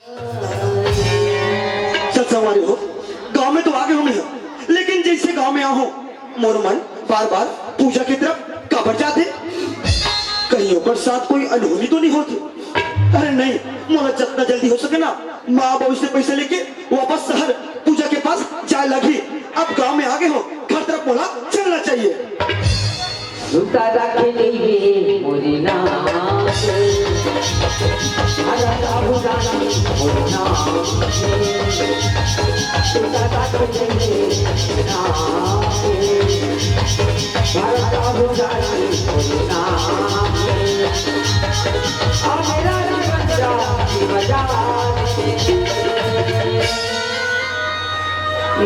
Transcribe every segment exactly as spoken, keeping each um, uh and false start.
सत संगवारी हो, गांव में तो आगे हों मैं, लेकिन जइसे गांव में आहों, मोर मन बार-बार पूजा के तरफ काबर जाथे। कहीं ओकर साथ कोई अनहोनी तो नहीं होती? अरे नहीं, मोला जतना जल्दी हो सके ना, माँ बाबू से पैसा लेके वापस शहर पूजा के पास जाए लगही। अब गांव में आगे हों, घर तरफ मोला चलना चाहिए। लुटा रखे नइबे मोरे नाम से। अरे बाबू जानी मोरे नाम से। लुटा रखे नइबे मोरे नाम से। अरे बाबू जानी मोरे नाम से। अब मेरा जीवन जानी बजा।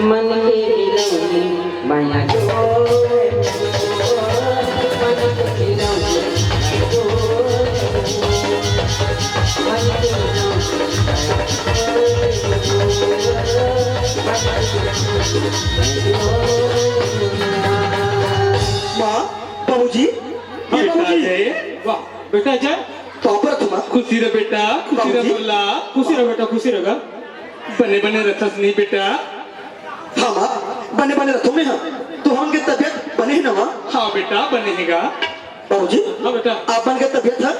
मन के मिलौनी माया डोर, मन के मिलौनी माया डोर, मन के मिलौनी माया डोर, मन के मिलौनी माया डोर। माँ, बाबूजी, ये बेटा बाबूजी। जय। वाह, बेटा जय। पाँव परत हों माँ। खुशी रह बेटा, खुशी रह बाबूजी। बोला। खुशी रह बेटा, खुशी रह गा। बने बने रथस नहीं बेटा? हाँ माँ, बने बने रथों मैं हाँ। तो हमन के तबीयत बने हे ना माँ? हाँ बेटा, बने हे गा। बाबूजी, हाँ बेटा। आप मन के तबीयत है?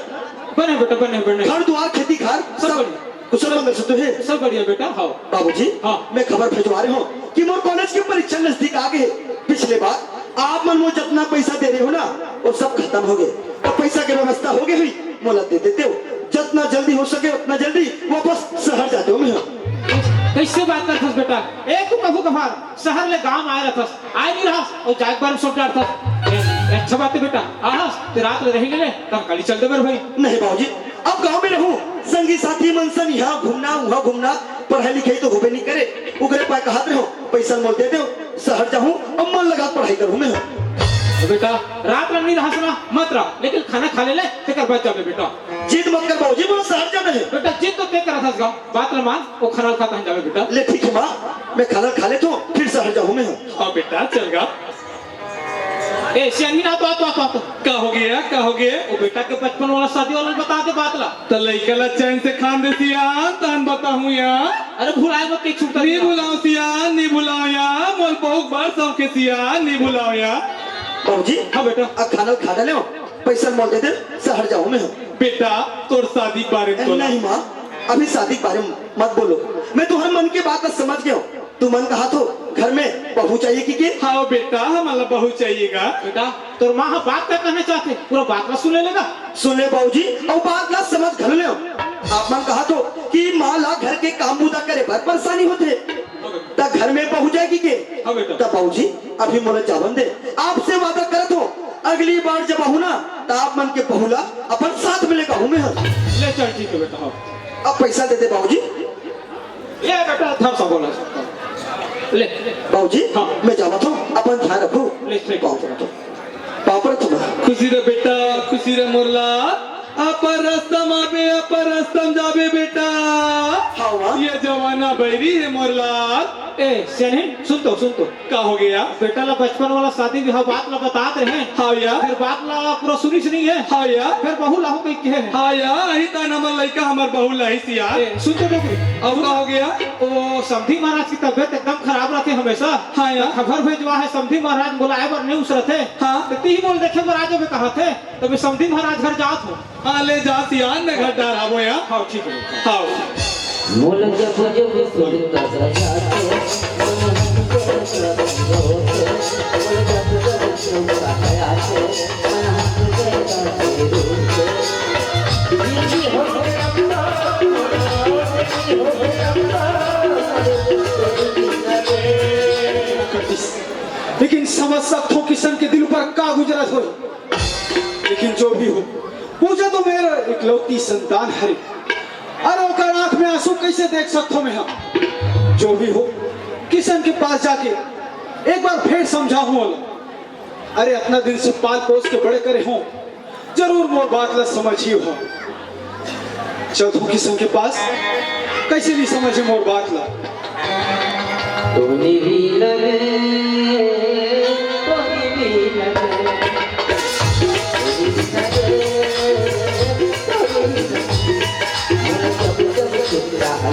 बने बेटा, बने, बने। घर दुआर, खेती खार, सब सब बढ़िया। कुशल मंगल से तो है? सब बढ़िया बेटा, हाँ। बाबूजी, हाँ। मैं खबर भिजवा रहे हों कि मोर कॉलेज के परीक्षा नजदीक आ गए। पिछले बार आप मन मोर जतना पैसा दे रहे हो ना, वो सब खत्म हो गए। तो पैसा के व्यवस्था हो गई हुई, मोला दे देते हो। जतना जल्दी हो सके उतना जल्दी वापस शहर जाते हों मैं। कइसे बात करथस बेटा? ए, तू कभू कभार शहर ले गांव आए रथस, आए नहीं रहस, अउ जाए के बारे में सोच डारथस। ए, ए, अच्छा बात है बेटा, आहस, ते रात ले रही ले, तब कल ही चल दे मेरे भाई। नहीं बाबूजी, अब गांव में रहूं, संगी साथी मन सन यहाँ घूमना, वहाँ घूमना, पढ़ाई लिखाई तो होबे नहीं करे, उगरे पाए कहत रहो, पैसा मोल दे दो, शहर जाहूं, अब मन लगा पढ़ाई करूं मैं। तो बेटा, रात ले नहीं रहस ना, मत रह, लेकिन खाना खा ले ले, तेकर बाद जाबे बेटा। जिद मत कर बाबूजी, मोला शहर जाना है। बेटा, जिद तो ते करत हस गा, बात ल मान, ओ खाना ल खा तहन जाबे बेटा। ले ठीक है माँ, मैं खाना खा लेथों, फिर शहर जाहूं मैं। हाँ बेटा, चल गा। ए, सियानी ना, तो आ, तो आ, तो आ, तो। का हो गया, का हो गया? ओ बेटा के बचपन वाला शादी वाला बता दे बात ला। त लइका ला चैन से खान दे सियान, तहन बताहूं या। अरे भुलाए मत, कहीं छूटता नहीं नहीं। भुलाओं सियान, नहीं भुलाओं या। मोल बहुत बड़ शौक है सियान, नहीं भुलाओं या। बाबूजी, हाँ बेटा। अब खाना खा डाले हो, पैसा मोल दे दे, शहर जाहूं मैं। बेटा, तोर शादी के बारे में तो नहीं माँ, अभी शादी के बारे में मत बोलो। मैं तुम्हारे मन के बात ला समझ गया हूँ। तुमन कहत हो घर में बहू चाहिए कि के? हाँ बेटा, हमन ला बहू चाहिए गा। बेटा, तोर माँ ह बात का कहना चाहथे, पूरा बात ला सुन ले लेगा। सुन ले बाबूजी, अउ बात ला समझ घलो ले। आप मन कहत हो कि माँ ला घर के काम बूता करे बर परेशानी होथे, त घर में बहू जाए कि के? हाँ बेटा। त बाबूजी, अभी मोला जावन दे, आपसे वादा करत हो, अगली बार जब आहूं ना, त आप मन के बहू ला अपन साथ में लेके आहूं मैं। ले चल, ठीक है बेटा, हाँ। अब पैसा दे दे बाबूजी। ए बेटा, थोड़ा सा बोला। ले। बाबूजी, हाँ। मैं जावत हों, अपन ध्यान रखो। ले, ले। पाँव परत हों। पाँव परत हों। खुशी रह बेटा, खुशी रह मोर लाल। अपर रास्ता म आबे, अपर रास्ता म जाबे बेटा। हाँ, हाँ। ये जमाना बैरी है मोर लाल। ए, सियानी, सुन तो, सुन तो। का हो गया? बेटा ला बचपन वाला शादी बिहाव बात ला बतात रहे। हाँ या। फिर बात ला पूरा सुनिस नहीं है। हाँ या। फिर बहू लाहू कही के है। हाँ या, अही तान हमर लइका हमर बहू लाही सिया। ए, सुन तो डोकरी। अब का हो गया? ओ समधी महाराज के तबीयत एकदम खराब रहथे हमेशा। हाँ या। खबर भेजवा है समधी महाराज बोलाए बर नहीं उसरथे। हाँ। त तिही मोला देखे बर आ जाबे कहथे। त मैं समधी महाराज घर जात हों। हाँ, ले जा सियान, मैं घर डहर आबो या। हाँ, ठीक है। हाँ। मोला जब जब सुरता सजाते, मन हमको सब होते। मोला जब जब सुरता सजाते, मन हमको सब होते। बिजी हो गया अम्मा, बिजी हो गया अम्मा। लेकिन समझ सकथों किशन के दिल पर का गुजरत होही। लेकिन जो भी हो, पूजा तो मेरा इकलौती संतान हरे। अरे ओकर आंख में आंसू कैसे देख सकथों मैं हम? जो भी हो, किशन के पास जाके एक बार फिर समझाहूं ओला। अरे अतना दिन से पाल पोस के बड़े करे हों, जरूर मोर बात ला समझही हों। चलथों किशन के पास, कैसे नहीं समझे मोर बात ला। तूने भी लगे, तूने भी लगे, तूने भी लगे, तूने भी लगे।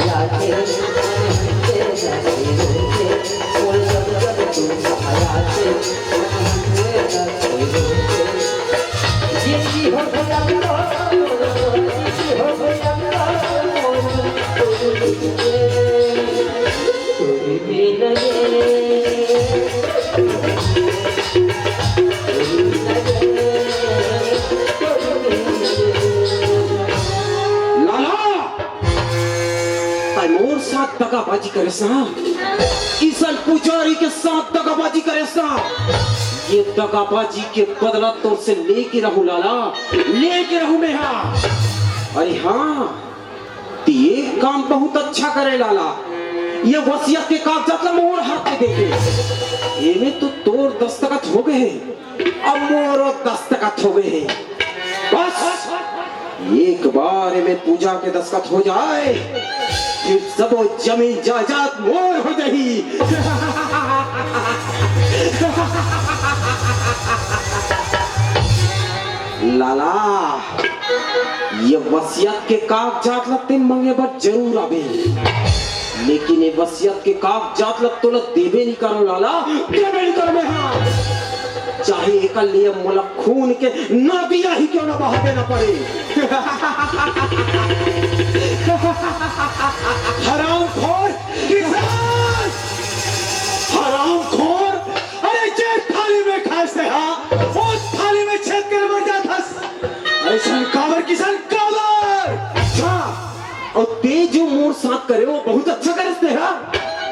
लाला, तै मोर साथ दगाबाजी करेस ना, किशन पुजारी के साथ दगाबाजी करेस ना। ये दगाबाजी के बदला तोर से लेके रहूं लाला, लेके रहूं मैं हा। अरे हाँ, ते एक काम बहुत अच्छा करे लाला, ये वसीयत के कागजात ला मोर हाथ में देके, एमे तो तोर दस्तखत हो गए हे, अब मोरो दस्तखत हो गए हे। बस एक बार एमे पूजा के दस्तखत हो जाए, फिर सबो जमीन जायदाद मोर हो जाही। लाला, ये वसीयत के कागजात ला ते मंगे बर जरूर आबे, लेकिन ये वसीयत के कागजात ला तोला देबे नहीं करो लाला, देबे नहीं करो मैं हा। चाहे एकर लिए मोला खून के नदिया ही क्यों ना बहा देना पड़े। हरामखोर किशन, हरामखोर, अरे जे थाली में खास ते हा, वो थाली में छेद कर मर जात हस। अइसन काबर किशन, काबर? अच्छा, अउ ते जो मोर साथ करे, वो बहुत अच्छा करेस ते हा।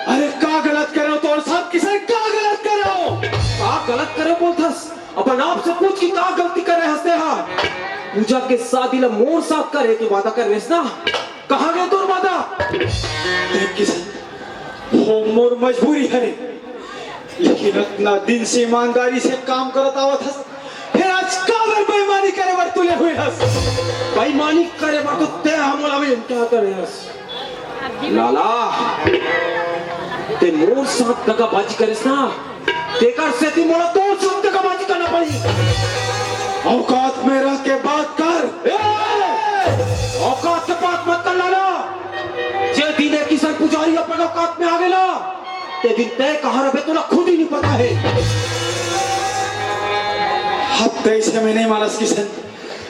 अरे का गलत करे हों तोर साथ किशन, का गलत करे हों? का गलत करे बोलथस? अपन आप से पूछ कि का गलती करे हस ते हा। पूजा के शादी ला मोर साथ करे के वादा करे रेहेस ना, कहाँ गए तोर वादा? देख किशन, वो मोर मजबूरी हरे, लेकिन अतना दिन से ईमानदारी से काम करत आवत हस, फिर आज काबर बेईमानी करे बर तुले हुए हस? बेईमानी करे बर तो ते हमला भी इनकार करे हस। लाला, ते मोर साथ दगाबाजी करेस ना, तेकर सेती मोला तोर साथ दगाबाजी करना पड़ी। औकात में रह के बात कर। ए! औकात के बात मत कर लाला। जे दिन ए किशन पुजारी अपन औकात में आ गेला, ते दिन तय कहाँ रहे तोला खुद ही नहीं पता है। हद तैसे में नहीं मानस किशन,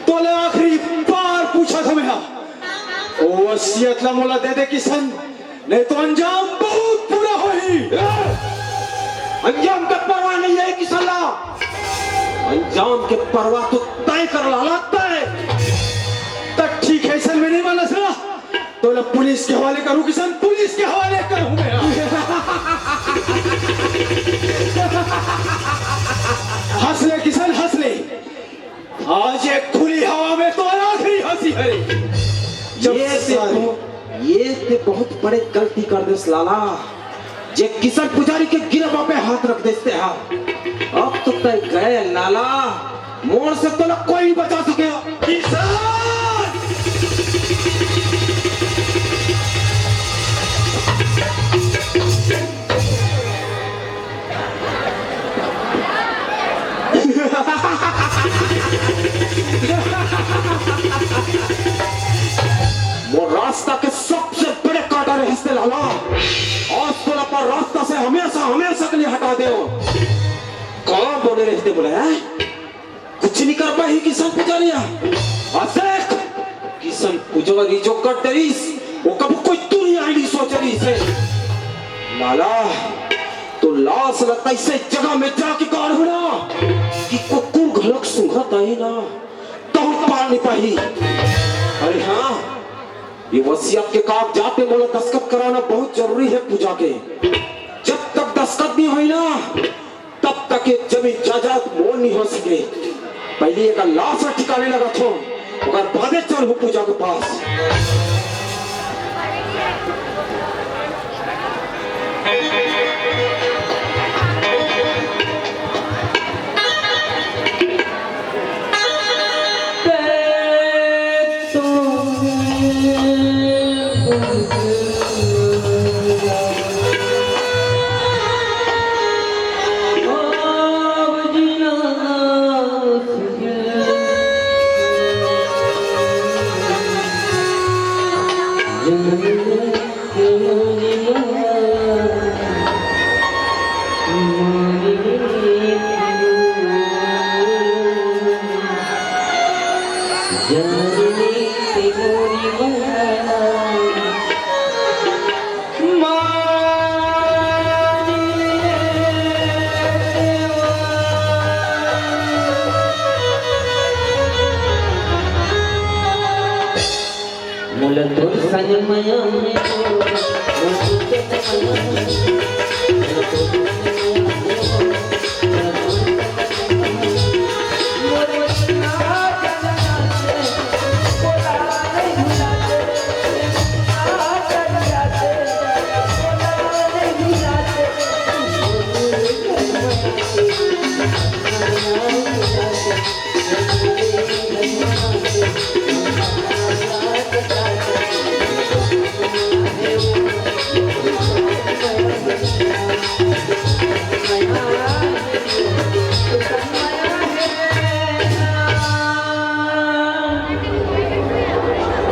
तोले आखिरी बार पूछा था मैं हा। ओ वसीयत ला मोला दे दे किशन, नहीं तो अंजाम बहुत बुरा होही। अंजाम के परवाह नहीं है किशन ला, अंजाम के परवाह तो तय कर लाला तय। त ठीक है, अइसन में नहीं मानस ना, तोला पुलिस के हवाले करूँ किशन, पुलिस के हवाले करूँ मैं। हंस ले किशन, हंस ले। आज एक खुली हवा में तो आखिरी हंसी है। जब ये ते सारे बहुत, ये ते बहुत बड़े गलती कर देस लाला, जे किशन पुजारी के गिरबा पे हाथ रख देस ते हा। अब तो तय गए लाला, मोर से तोला कोई नहीं बचा सके। किशन! वो रास्ता के सबसे बड़े काटा रहिस ते लाला। आज तोला अपन रास्ता से हमेशा, हमेशा के लिए हटा देवों। का बोले रहिस ते बोले, हैं? कुछ नहीं कर पाही किशन पुजारी हा। असेक किशन पुजारी जो कर डरिस, वो कभी कोई दुनिया ही नहीं सोच रहिस हे। लाला, तो लाश ला तइसे जगह में जाके गाड़हूँ ना कि कुकुर घलोक सूंघत आही ना, तहूँ पार नहीं पाही। अरे हाँ, ये वसीयत के कागजात पे मोला दस्तखत कराना बहुत जरूरी है पूजा के। जब तक दस्तखत नहीं होई ना, तब तक ये जमीन जायदाद मोर नहीं हो सके। पहले एकर लाश ला ठिकाने लगाथों, ओकर बादे चलहूँ पूजा के पास।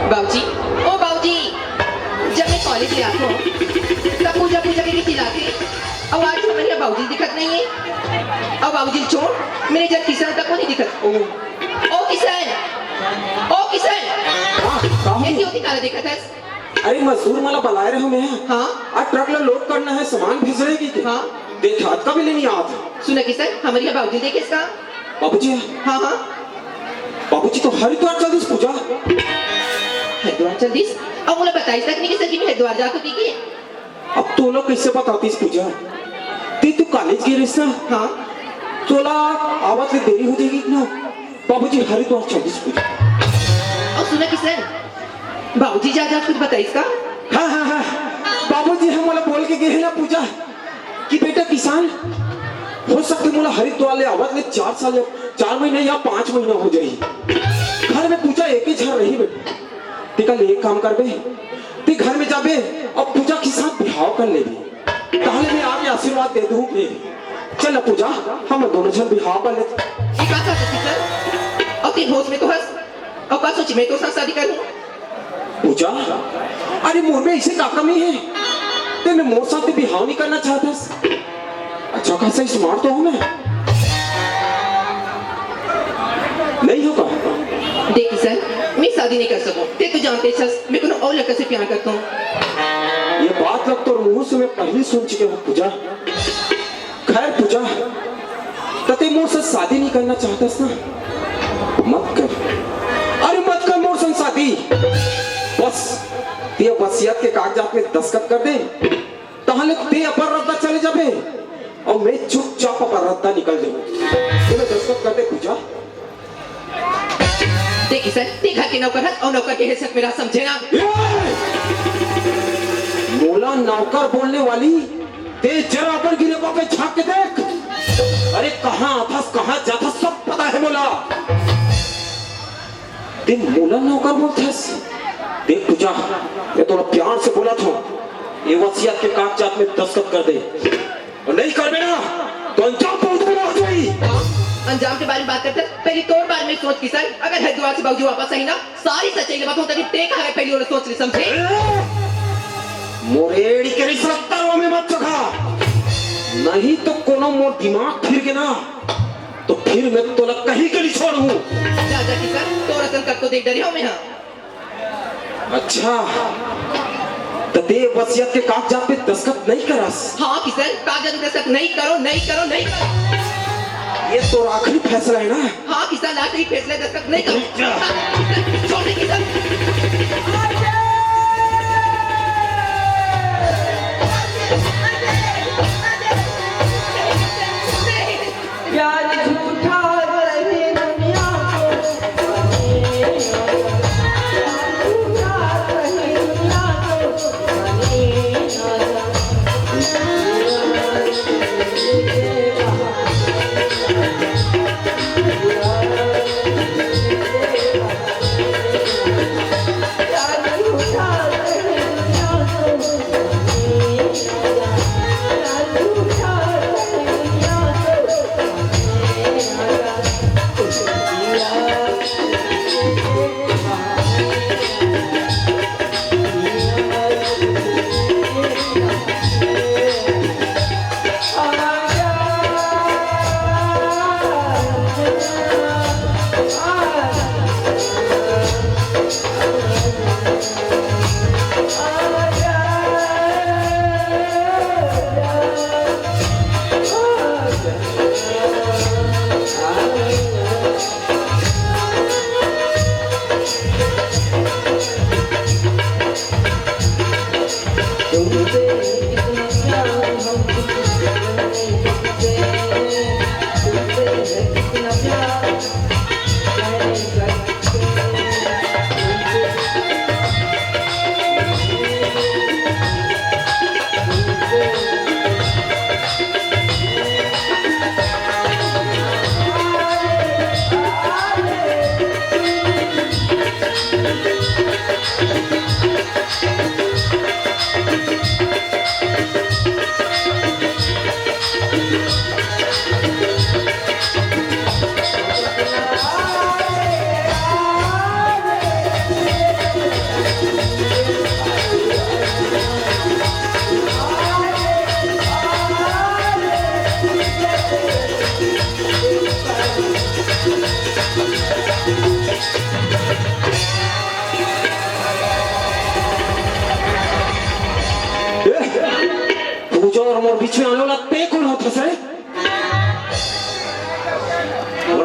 बाबूजी, ओ बाबूजी, जब मैं कॉलेज ले आथों, तब पूजा, पूजा के चिल्लाथे। अउ आज हमर यहाँ बाबूजी दिखत नहीं है। अउ बाबूजी छोड़, मेरे जब किशन तक को नहीं दिखत। ओ, ओ किशन, ओ किशन, हाँ, का हो? ऐसी होती काला देखत है? अरे, मजदूर मन ला बलाए रहे मैं। हाँ। आ ट्रक ला लोड करना है, सामान भेज रहे की के? हाँ। देखा, कभी ले नहीं आत। सुना किशन, हमर यहाँ बाबूजी देखे इसका? बाबूजी? हाँ, हाँ। बाबूजी तो हरिद्वार चल दिस पूजा। हरिद्वार चल दिस? अब मोला बताइस तक नहीं किशन कि मैं हरिद्वार जात हों कि के? अब तोला कैसे बतातीस पूजा? ते तो कॉलेज गे रहिस ना? हाँ। तोला आवत ले देरी हो जाही ना? बाबूजी हरिद्वार चल दिस पूजा। अउ सुना किशन, बाबूजी जा जा कुछ बताइस का? हाँ, हाँ, हाँ। बाबूजी ह मोला बोल के गे हे ना पूजा कि बेटा किशन, हो सकथे मोला हरिद्वार ले आवत ले चार साल या चार महीना या पाँच महीना हो जाही। घर में पूजा एक ही झन रही बेटा। तेकर ले एक काम करबे, ते घर में जाबे अउ पूजा के साथ बिहाव कर लेबे। ताहले मैं आके आशीर्वाद दे दूँ बे। चल ना पूजा, हम दोनों झन बिहाव कर लेथन। ये का कहत हस किशन? अउ ते होश में तो हस? अउ का सोचे मैं तोर साथ शादी करूँ? पूजा, अरे मोर में ऐसे का कमी है? ते में मोर साथ बिहाव नहीं करना चाहत हस? अच्छा खासा smart तो हूँ मैं। नहीं होगा। देख किशन, मैं शादी नहीं कर सकूँ। ते तो जानते हस, मैं कोनो अउ लड़का से प्यार करता हूँ। ये बात ला तोर मुँह से मैं पहली सुन चुके हूँ पूजा। खैर पूजा, त ते मोर से शादी नहीं करना चाहत हस ना? मत कर। अरे मत कर मोर संग शादी। बस, ते वसीयत के कागजात में दस्तखत कर दे। ताहले ते अपन रद्दा चले जाबे अउ मैं चुपचाप अपन रद्दा निकल जाहूँ। ते में दस्तखत कर दे पूजा। देख किशन, ते घर के नौकर हस अउ नौकर के हैसियत में रह, समझे ना? ए! मोला नौकर बोलने वाली, ते जरा अपन गिरेबा पे झाँक के देख। अरे कहाँ आथस, कहाँ जाथस, सब पता है मोला। ते मोला नौकर बोलथस? देख पूजा, मैं तोला प्यार से बोलत हूँ, ये वसीयत के कागजात में दस्तखत कर दे, अउ नहीं करबे ना तो अंजाम बहुत बुरा हो जाही। अंजाम के बारे में बात करथस, पहली तोर बारे में सोच किशन। अगर हरिद्वार से बाबूजी वापस आही ना, सारी सच्चाई ला बताहूँ, ताकि ते का हरे पहली ओला सोच ले, समझे? ए! मोर एड़ी के रिश्वत तरवा में मत चघा, नहीं तो कोनो मोर दिमाग फिर गे ना, तो फिर मैं तोला कहीं के नहीं छोड़हूँ। जा, जा किशन, तोर असन कब तो देख डरे हूँ मैं, हाँ। अच्छा, त ते वसीयत के कागजात पे दस्तखत नहीं करस? हाँ किशन, कागजात पे दस्तखत नहीं करों, नहीं करों, नहीं करों। ये तोर आखिरी फैसला है ना? हाँ किशन, आखिरी फैसला, दस्तखत नहीं करों। जा। हाँ, किशन, छोड़ दे किशन। प्यार झूठा कहे दुनिया को, झूठा कहे दुनिया को। प्यार झूठा कहे दुनिया को।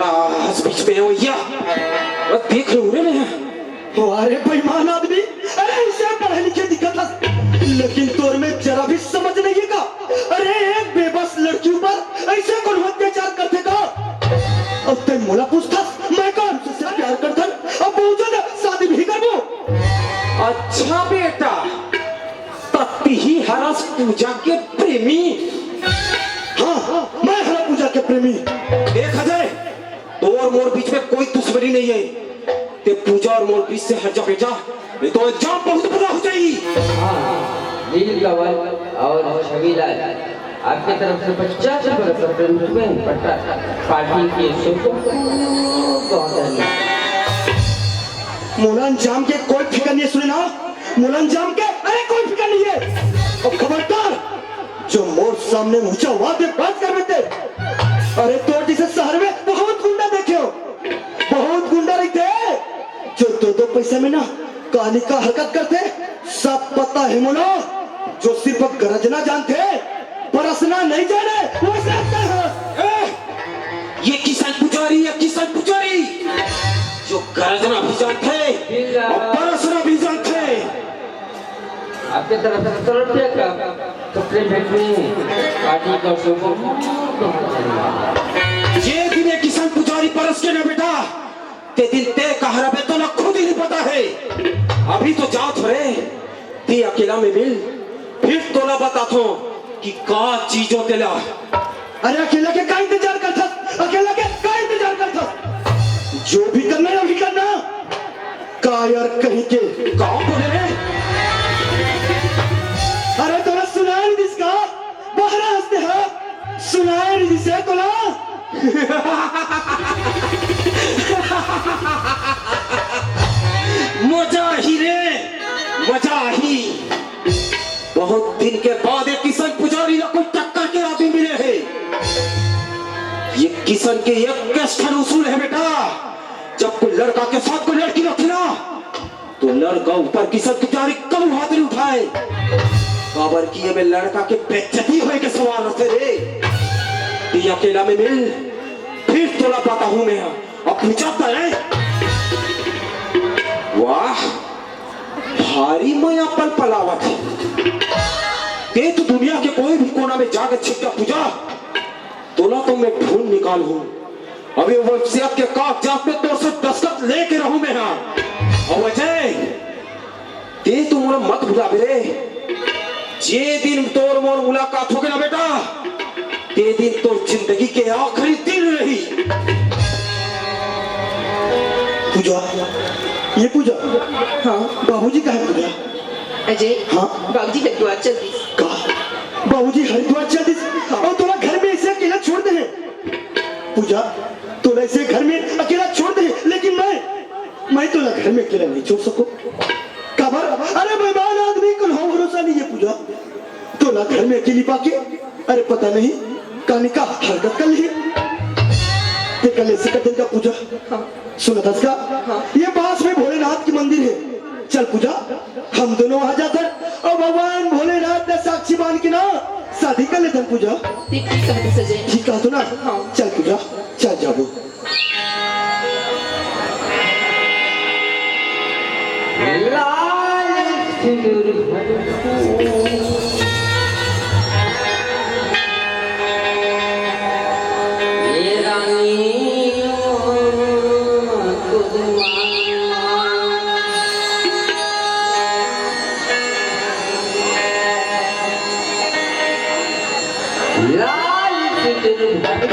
आज बीच में हो या, बस देख लूं रे मैं। वाह रे बेईमान आदमी, अरे इसे पढ़े लिखे दिखत हस, लेकिन तोर में जरा भी समझ नहीं है का? अरे एक बेबस लड़की ऊपर ऐसे कोनो अत्याचार करथे का? अब तैं मोला पूछथस, मैं का उसे प्यार करथन? अब बहुत ज्यादा शादी भी करबो। अच्छा बेटा, त तिही हरस पूजा के प्रेमी? हाँ, हाँ, मैं हरा पूजा के प्रेमी। देख अजय, तोर मोर बीच में कोई दुश्मनी नहीं है। तैं पूजा और मोर बीच से हट जा बेटा, नहीं तो अंजाम बहुत बुरा हो जाई। हाँ, नील कंवल और छविलाल, आपके तरफ से पचास रुपए का सप्रेम पट्टा पार्टी के शुभ। मोला अंजाम के कोई फिकर नहीं है, सुने ना, मोला अंजाम के, अरे कोई फिकर नहीं है। और खबरदार, जो मोर सामने ऊंचा आवाज में बात करबे ते, अरे तोर जैसे शहर में बहुत गुंडा देखे हो, बहुत गुंडा रहिथे, जो दो दो पैसा में ना कानी का हरकत करथे, सब पता है मोला। जो सिर्फ गरजना जानथे, परसना नहीं जाने, वो सब है। ए, ये किसन पुजारी, ये किसन पुजारी, जो गरजना भी जानथे और परसना भी जानथे। आपके तरफ से सौ रुपये का कपड़े भेंट में पार्टी का शुभ। जे दिन ये किसन पुजारी परस के ना बेटा, ते दिन ते कहाँ रहे तोला खुद ही नहीं पता है। अभी तो जात हो रे, ते अकेला में मिल, फिर तोला बताथो कि का चीजो तेला। अरे अकेला के का इंतजार करथस? अकेला के का इंतजार करथस? जो भी करना है अभी करना। का यार कहीं के। का बोले रे? अरे तोला सुनाई नहीं दिस का? बहरा हंसते हो, सुनाई नहीं दिस तोला? मजा ही रे, मजा ही। बहुत दिन के बाद एक किसन पुजारी ला कोई टक्कर के आदमी मिले है। ये किसन के एक कष्ट उसूल है बेटा, जब कोई लड़का के साथ कोई लड़की रखी ना, तो लड़का ऊपर किसन पुजारी कभू हाथ नहीं उठाए। काबर कि ये में लड़का के बेइज्जती होए के सवाल रथे रे। ये अकेला में मिल, फिर तोला बताहूं मैं, अपनी जात है। वाह, भारी मया पलपलावत है। ते तो दुनिया के कोई भी कोना में जाके छिप जा पूजा, तोला तो मैं ढूंढ निकाल हूँ। अभी वसीयत के कागजात में तोर से दस्तखत लेके रहूं मैं, हाँ। और अजय, ते तो मोला मत भुलाबे रे। जे दिन तोर मोर मुलाकात होगे ना बेटा, ते दिन तोर जिंदगी के आखिरी दिन रही। पूजा, ये पूजा। हाँ। बाबूजी कहाँ है पूजा? अजय। हाँ। बाबूजी हरिद्वार चल दिस। का? बाबूजी हरिद्वार चल दिस? हाँ। और तोला घर में ऐसे अकेला छोड़ दे हैं? पूजा, तोला ऐसे घर में अकेला छोड़ दे हैं, लेकिन मैं, मैं तोला घर में अकेला नहीं छोड़ सको। काबर? अरे बेईमान आदमी को हो भरोसा नहीं है पूजा। तोला घर में अकेली पाके, अरे पता नहीं कानी का हरकत कर ली। ते कल ऐसे कर देगा पूजा। हाँ। सुनत हस का? हाँ। ये पास में भोलेनाथ की मंदिर है, चल पूजा, हम दोनों वहां जाथन और भगवान भोलेनाथ ने साक्षी मान के ना शादी कर लेथन पूजा। ते ठीक कहत हस अजय। ठीक कहत हो ना? हाँ। चल पूजा, चल जाबो। लाल सिंदूर भर को, ये रानी कुदमा। लाल सिंदूर भर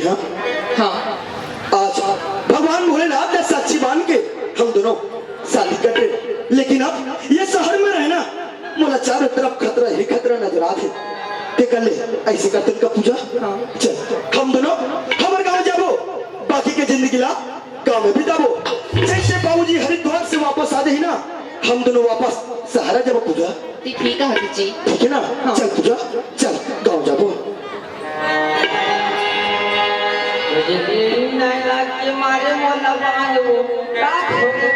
हाँ। आज भगवान भोलेनाथ ला साक्षी मान के हम दोनों शादी कर रहे, लेकिन अब ये शहर में रहना मोला चारों तरफ खतरा ही खतरा नजर आथे। ते कर ले, ऐसे करतन का पूजा। हाँ। चल, हम दोनों हमर गांव जाबो, बाकी के जिंदगी ला गांव में बिताबो। जैसे बाबूजी हरिद्वार से वापस आ जाही ना, हम दोनों वापस शहर जाबो पूजा। ठीक है, ठीक है जी। ठीक है ना? हाँ। चल पूजा, चल गांव जाबो। मुझे तेरी नैना के मारे मोला बांधो, रात हो गई।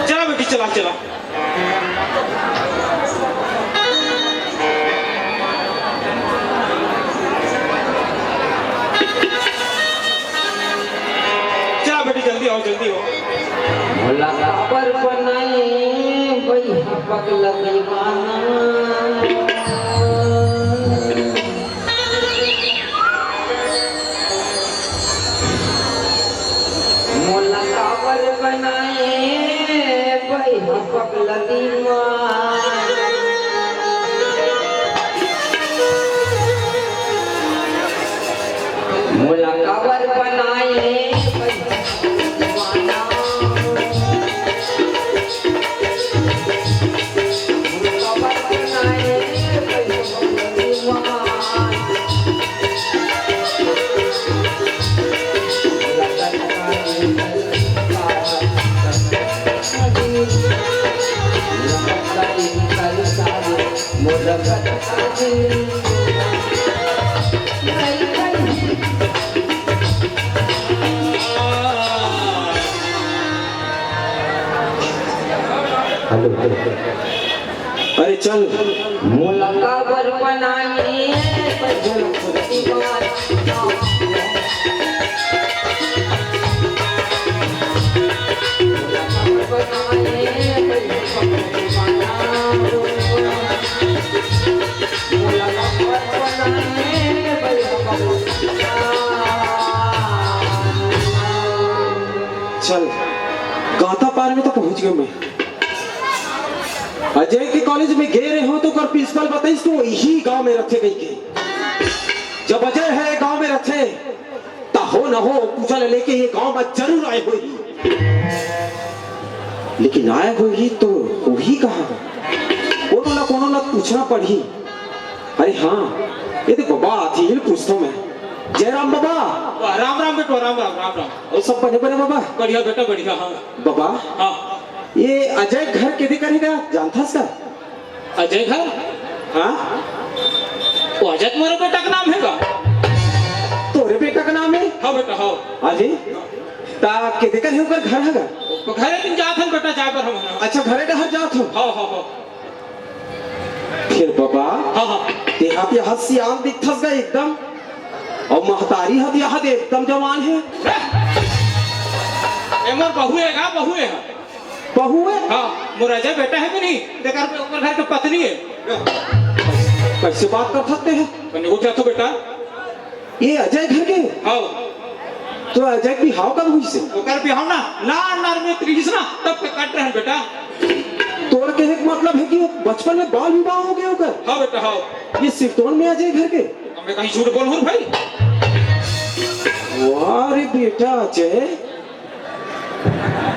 चला बेटी, चला, चला। चला बेटी, जल्दी आओ, जल्दी आओ। भोला काबर बनाए भई पगला दीवाना। मोला काबर बनाए भई पगला दीवाना। मोला काबर बनाए भई दीवाना। Hello, hello. अरे चल। मोला काबर बनाए भई दीवाना। मोला काबर बनाए भई दीवाना। मोला काबर बनाए भई दीवाना। चल, गांता पार में तो पहुंच गया मैं। अजय के कॉलेज में गे रहे हो तो ओकर प्रिंसिपल बताइस तो यही गांव में रथे कहिके। जब अजय हे गांव में रथे, त हो न हो पूजा ले लेके ये गांव में जरूर आए होही। लेकिन आए होही तो होही कहां? कोनो ला कोनो ला पूछना पड़ही। अरे हाँ, ये देख बबा आथे, ये पूछथंव मैं। जय राम बबा। वाह, राम राम बेटवा, राम राम, राम राम। अउ सब बने बने बबा? बढ़िया बेटा, बढ़िया, हाँ। बबा, हाँ। ये अजय घर केदे कर हे गा, जानथस का? अजय घर? हाँ? वो अजय तुम्हारे बेटा का नाम हे गा? तोरे बेटा का नाम हे? हाँ बेटा, हाँ। अजय, त केदे कर हे ओकर घर हे गा? वो घर हे, तुम जात हन बेटा, जाए बर हम। अच्छा, घरे डहर जात हो? हाँ, हाँ, हाँ। फेर बबा, हाँ, हाँ। तेहा तो यहाँ सियान दिखथस गा एकदम, अउ महतारी ह तो यहाँ दे एकदम जवान हे। ए मोर बहू हे गा, बहू हे। बहू हे? हाँ, मोर अजय बेटा हे कि नहीं? तेकर ओकर घर के पत्नी हे। कैसे बात करथस तेहा? कन्या को क्या तो बेटा? ये अजय घर के? हाँ। तो अजय के बिहाव कब होइस हे? ओकर बिहाव ना, ना, ना, में त्रिहिस ना, तब के कट रहे बेटा। तोर कहे के मतलब हे कि वो बचपन में बाल विवाह हो गया ओकर? हाँ बेटा, हाँ। ये सिरतोन में अजय घर के? अब मैं कहीं झूठ बोलहूँ भाई? वाह रे बेटा अजय,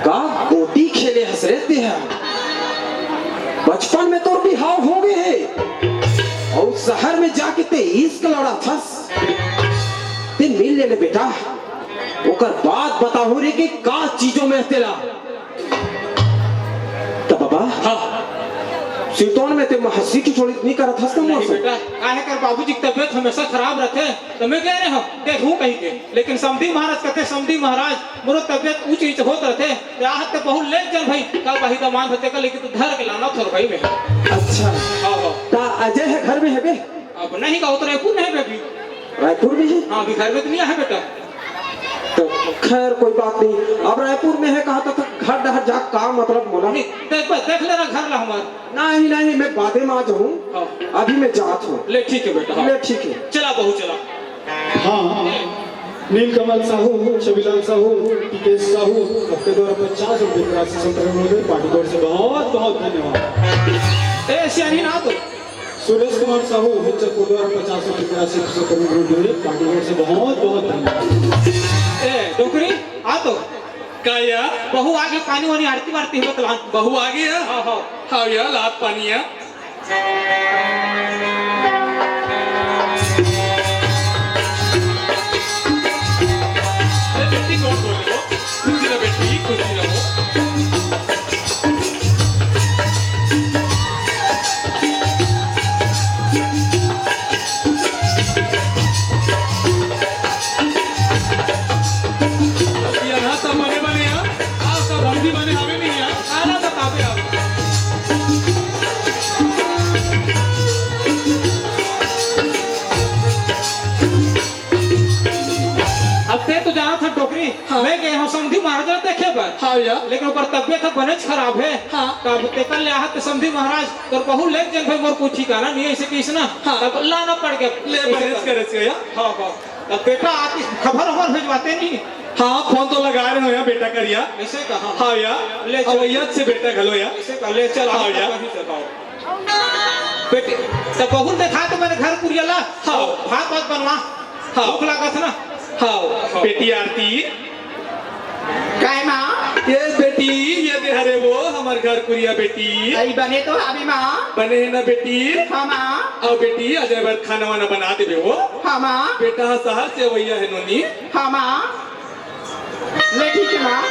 का गोटी खेले हस रे तेहा। बचपन में तोर बिहाव हो गए हे अउ शहर में जाके ते इश्क लड़ाथस। ते मिल ले, ले बेटा, ओकर बाद बताहूं रे कि का चीजों में तेला। त बबा, हाँ। सिरतोन में ते महसी की छोड़ी नहीं करत हस त नहीं मोर से? बेटा, काहे कर बाबूजी की तबीयत हमेशा खराब रथे, त मैं कहे रहेंव, देखहूं कहिके। लेकिन समधी महाराज कथे, समधी महाराज, मोरो तबीयत ऊंच नीच होत रथे, ते आहत ते बहुत लेट जन भाई, का बाही दमान होते का, लेकिन तू धर के लाना थोर भाई में। अच्छा। हाँ, हाँ। त अजय हे घर में हे बे? अब नहीं का, वो तो रायपुर में हे बे अभी। रायपुर में हे? हाँ, अभी घर में तो नहीं आए बेटा। खैर, कोई बात नहीं। अब रायपुर में हे, कहा था, घर डहर जा, का मतलब मोला? नहीं, देख बे, देख लेना घर ला हमर। नहीं, नहीं, मैं बादे में आ जाहूँ। हाँ। अभी मैं जात हँव। ले, ठीक हे बेटा, हाँ। ले, ठीक हे। चला बहू, चला। हाँ, नीलकमल साहू, छविलाल साहू, टीकेश साहू, आपके द्वारा पचास रुपये की राशि संतरण हो गई। पार्टी की ओर से बहुत बहुत धन्यवाद। ए, सियानी ना तो। सुरेश कुमार साहू, हिच्चरपुर द्वारा पचास रुपये की राशि संतरण हो गई। पार्टी की ओर से बहुत बहुत धन्यवाद। ए, डोकरी, आ तो। का या? बहू आगे, पानी वानी, आरती वारती हो बतला। बहू आगे या? हाँ, हाँ। हाँ या, लात पानी या। ए, बेटी, कौन बोल रहे हो? खुशी रहो बेटी, खुशी रहो। अब यहाँ सब बने बने हैं, आप सब हल्दी बने हमें नहीं है, खाना बताते आप। अब ते तो जाना था डोकरी, हाँ। मैं गए हँव समधी महाराज ला देखे बर। हाँ भैया। लेकिन ओकर तबियत ह बनेच खराब हे। हाँ। तब तेकर ले आहत समधी महाराज, तोर बहू लेग जन भाई, मोर कुछ ठिकाना नहीं हे, ऐसे किस ना। हाँ। तब लाना पड़ गया। ले ऐसे बनेच कर। करे से या। हाँ, हाँ। तब बेटा आतिस खबर वबर भेजवाते नहीं। हाँ, फोन तो लगा रहे हो या बेटा करिया। ऐसे कहा। हाँ या। ले अब चल। वही अच्छे बेटा घलो या। ऐसे कहा, ले चल, हाँ आओ, या। कहीं से आओ। बेटी, तब बहू देखा तो मैंने घर कुरिया ला। हाँ। भात वात बनवा। हाँ। भूख लागत ना। हाँ, बेटी आरती। काय माँ? ये बेटी, ये दे हरे वो हमर घर कुरिया बेटी। अई बने तो हावे माँ। बने हे ना बेटी? हाँ माँ। अउ बेटी, अजय बर खाना वाना बना देबे वो। हाँ माँ। बेटा ह शहर से अवइया हे नोनी। हाँ माँ। ले ठीक हे माँ।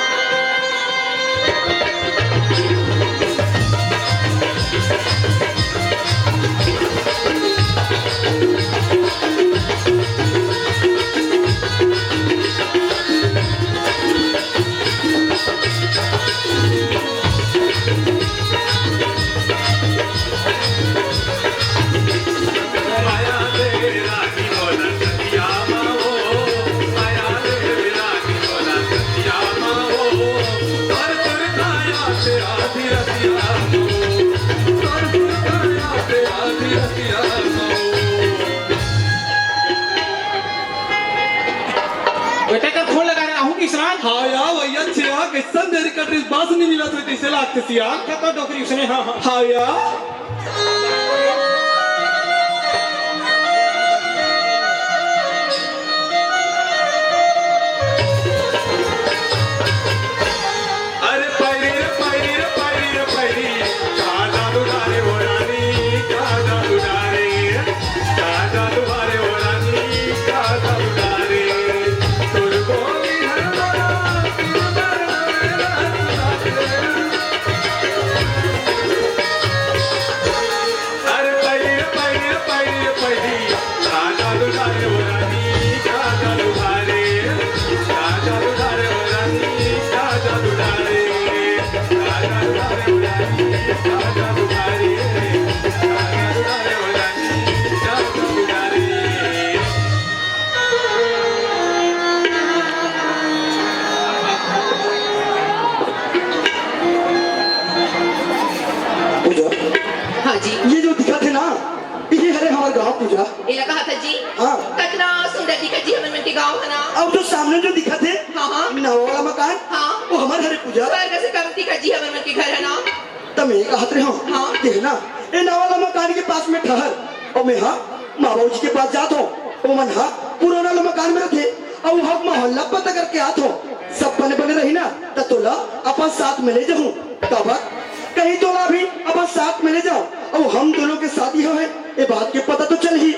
बेटा कर फोन लगा रहा हूँ किसराज। हाँ यार, वही अच्छे यार, कैसन देरी कट रही, बस नहीं मिला तो कैसे लागते सियार। क्या तो डोकरी उसने, हाँ, हाँ। हाँ यार। अरे पैरी रे पैरी रे पैरी रे पैरी, का जादू डारे ओ रानी, का जादू डारे, का जादू डारे ओ रानी, का जादू डारे। तोर बोली हर बड़ा, तोर बड़ा, अरे पैरी रे पैरी रे पैरी रे पैरी, का जादू डारे ओ रानी, का जादू डारे, का जादू डारे ओ रानी, का जादू डारे, का जादू डारे ओ रानी, का जादू डारे, का जादू डारे ओ रानी, का जादू डारे। पूजा, हाँ जी। ये जो दिखत हे ना, इही हरे हमर गांव पूजा। एला कहा था जी। हाँ। कतना सुंदर दिखत जी हमर मन के गांव हे ना। अब जो सामने जो दिखत हे, हाँ, हाँ। नवा वाला मकान, हाँ। वो हमर हरे पूजा। स्वर्ग से कम दिखत जी हमर मन के घर हे ना। त मैं कहत रहे हूँ, हाँ। कि हे ना, ए नवा वाला मकान के पास में ठहर, अउ मैं हाँ, माँ बाबूजी के पास जात हूँ, ओमन हा पुराना वाला मकान में रथे, अउ वहाँ मोहल्ला पता करके आत हूँ, सब बने बने रही ना, त तोला अपन साथ में ले जाहूँ। काबर? कहीं तोला भी अपन साथ में ले जाओ, अउ हम दोनों के शादी हो है, ये बात के पता तो चल ही,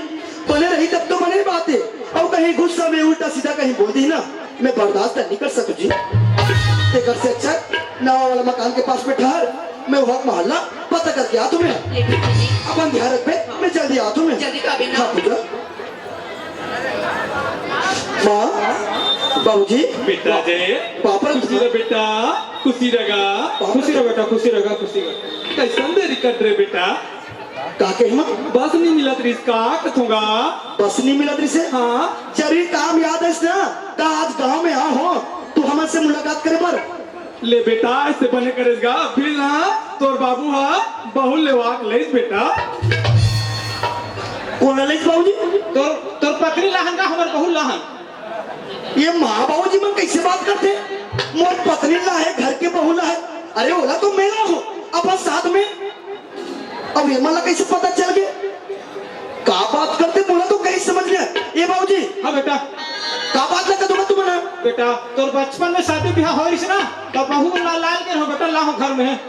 बने रही तब तो बने बात है, अउ कहीं गुस्सा में उल्टा सीधा कहीं बोल दी ना, मैं बर्दाश्त नहीं कर सकूँ जी। तेकर से अच्छा नवा वाला मकान के पास में ठहर, मैं वहाँ मोहल्ला पता करके आत हूँ मैं। ले बेटी जी। अपन ध्यान रखबे, मैं जल्दी आत हूँ मैं। जल्दी तो आबे ना। हाँ पूजा। माँ, बाबूजी। बेटा जय। पापा खुशी रह बेटा, खुशी रह। खुशी रह बेटा, खुशी रह, खुशी रह। कैसन देरी कट रहे बेटा? का कहे माँ? बस नहीं मिलत रिस का कथों गा। बस नहीं मिलत रिस हे? हाँ। जरूरी काम याद हे ना, त आज गांव में आए हों, तू हमन से मुलाकात करे बर। ले बेटा, ऐसे बने करेस गा, अभी ना तोर बाबू हा बहू लेवा के लइस बेटा। कोन लइस बाबूजी? तोर, तोर पत्नी लाहन का हमर बहू लाहन। ये माँ बाबूजी मन कैसे बात करथे? मोर पत्नी ला हे, घर के बहू ला हे। अरे ओला तो मैं ला हों अपन साथ में। अब ये मन ला कैसे पता चल गे? का बात करथे, मोला तो कहीं समझ नहीं आए। ये बाबूजी। हाँ बेटा। का बात ला कथों गा तुमन? बेटा, तोर बचपन में शादी बिहाव होय रिस ना, त बहू ला लाय के रहो बेटा, लाहो घर में।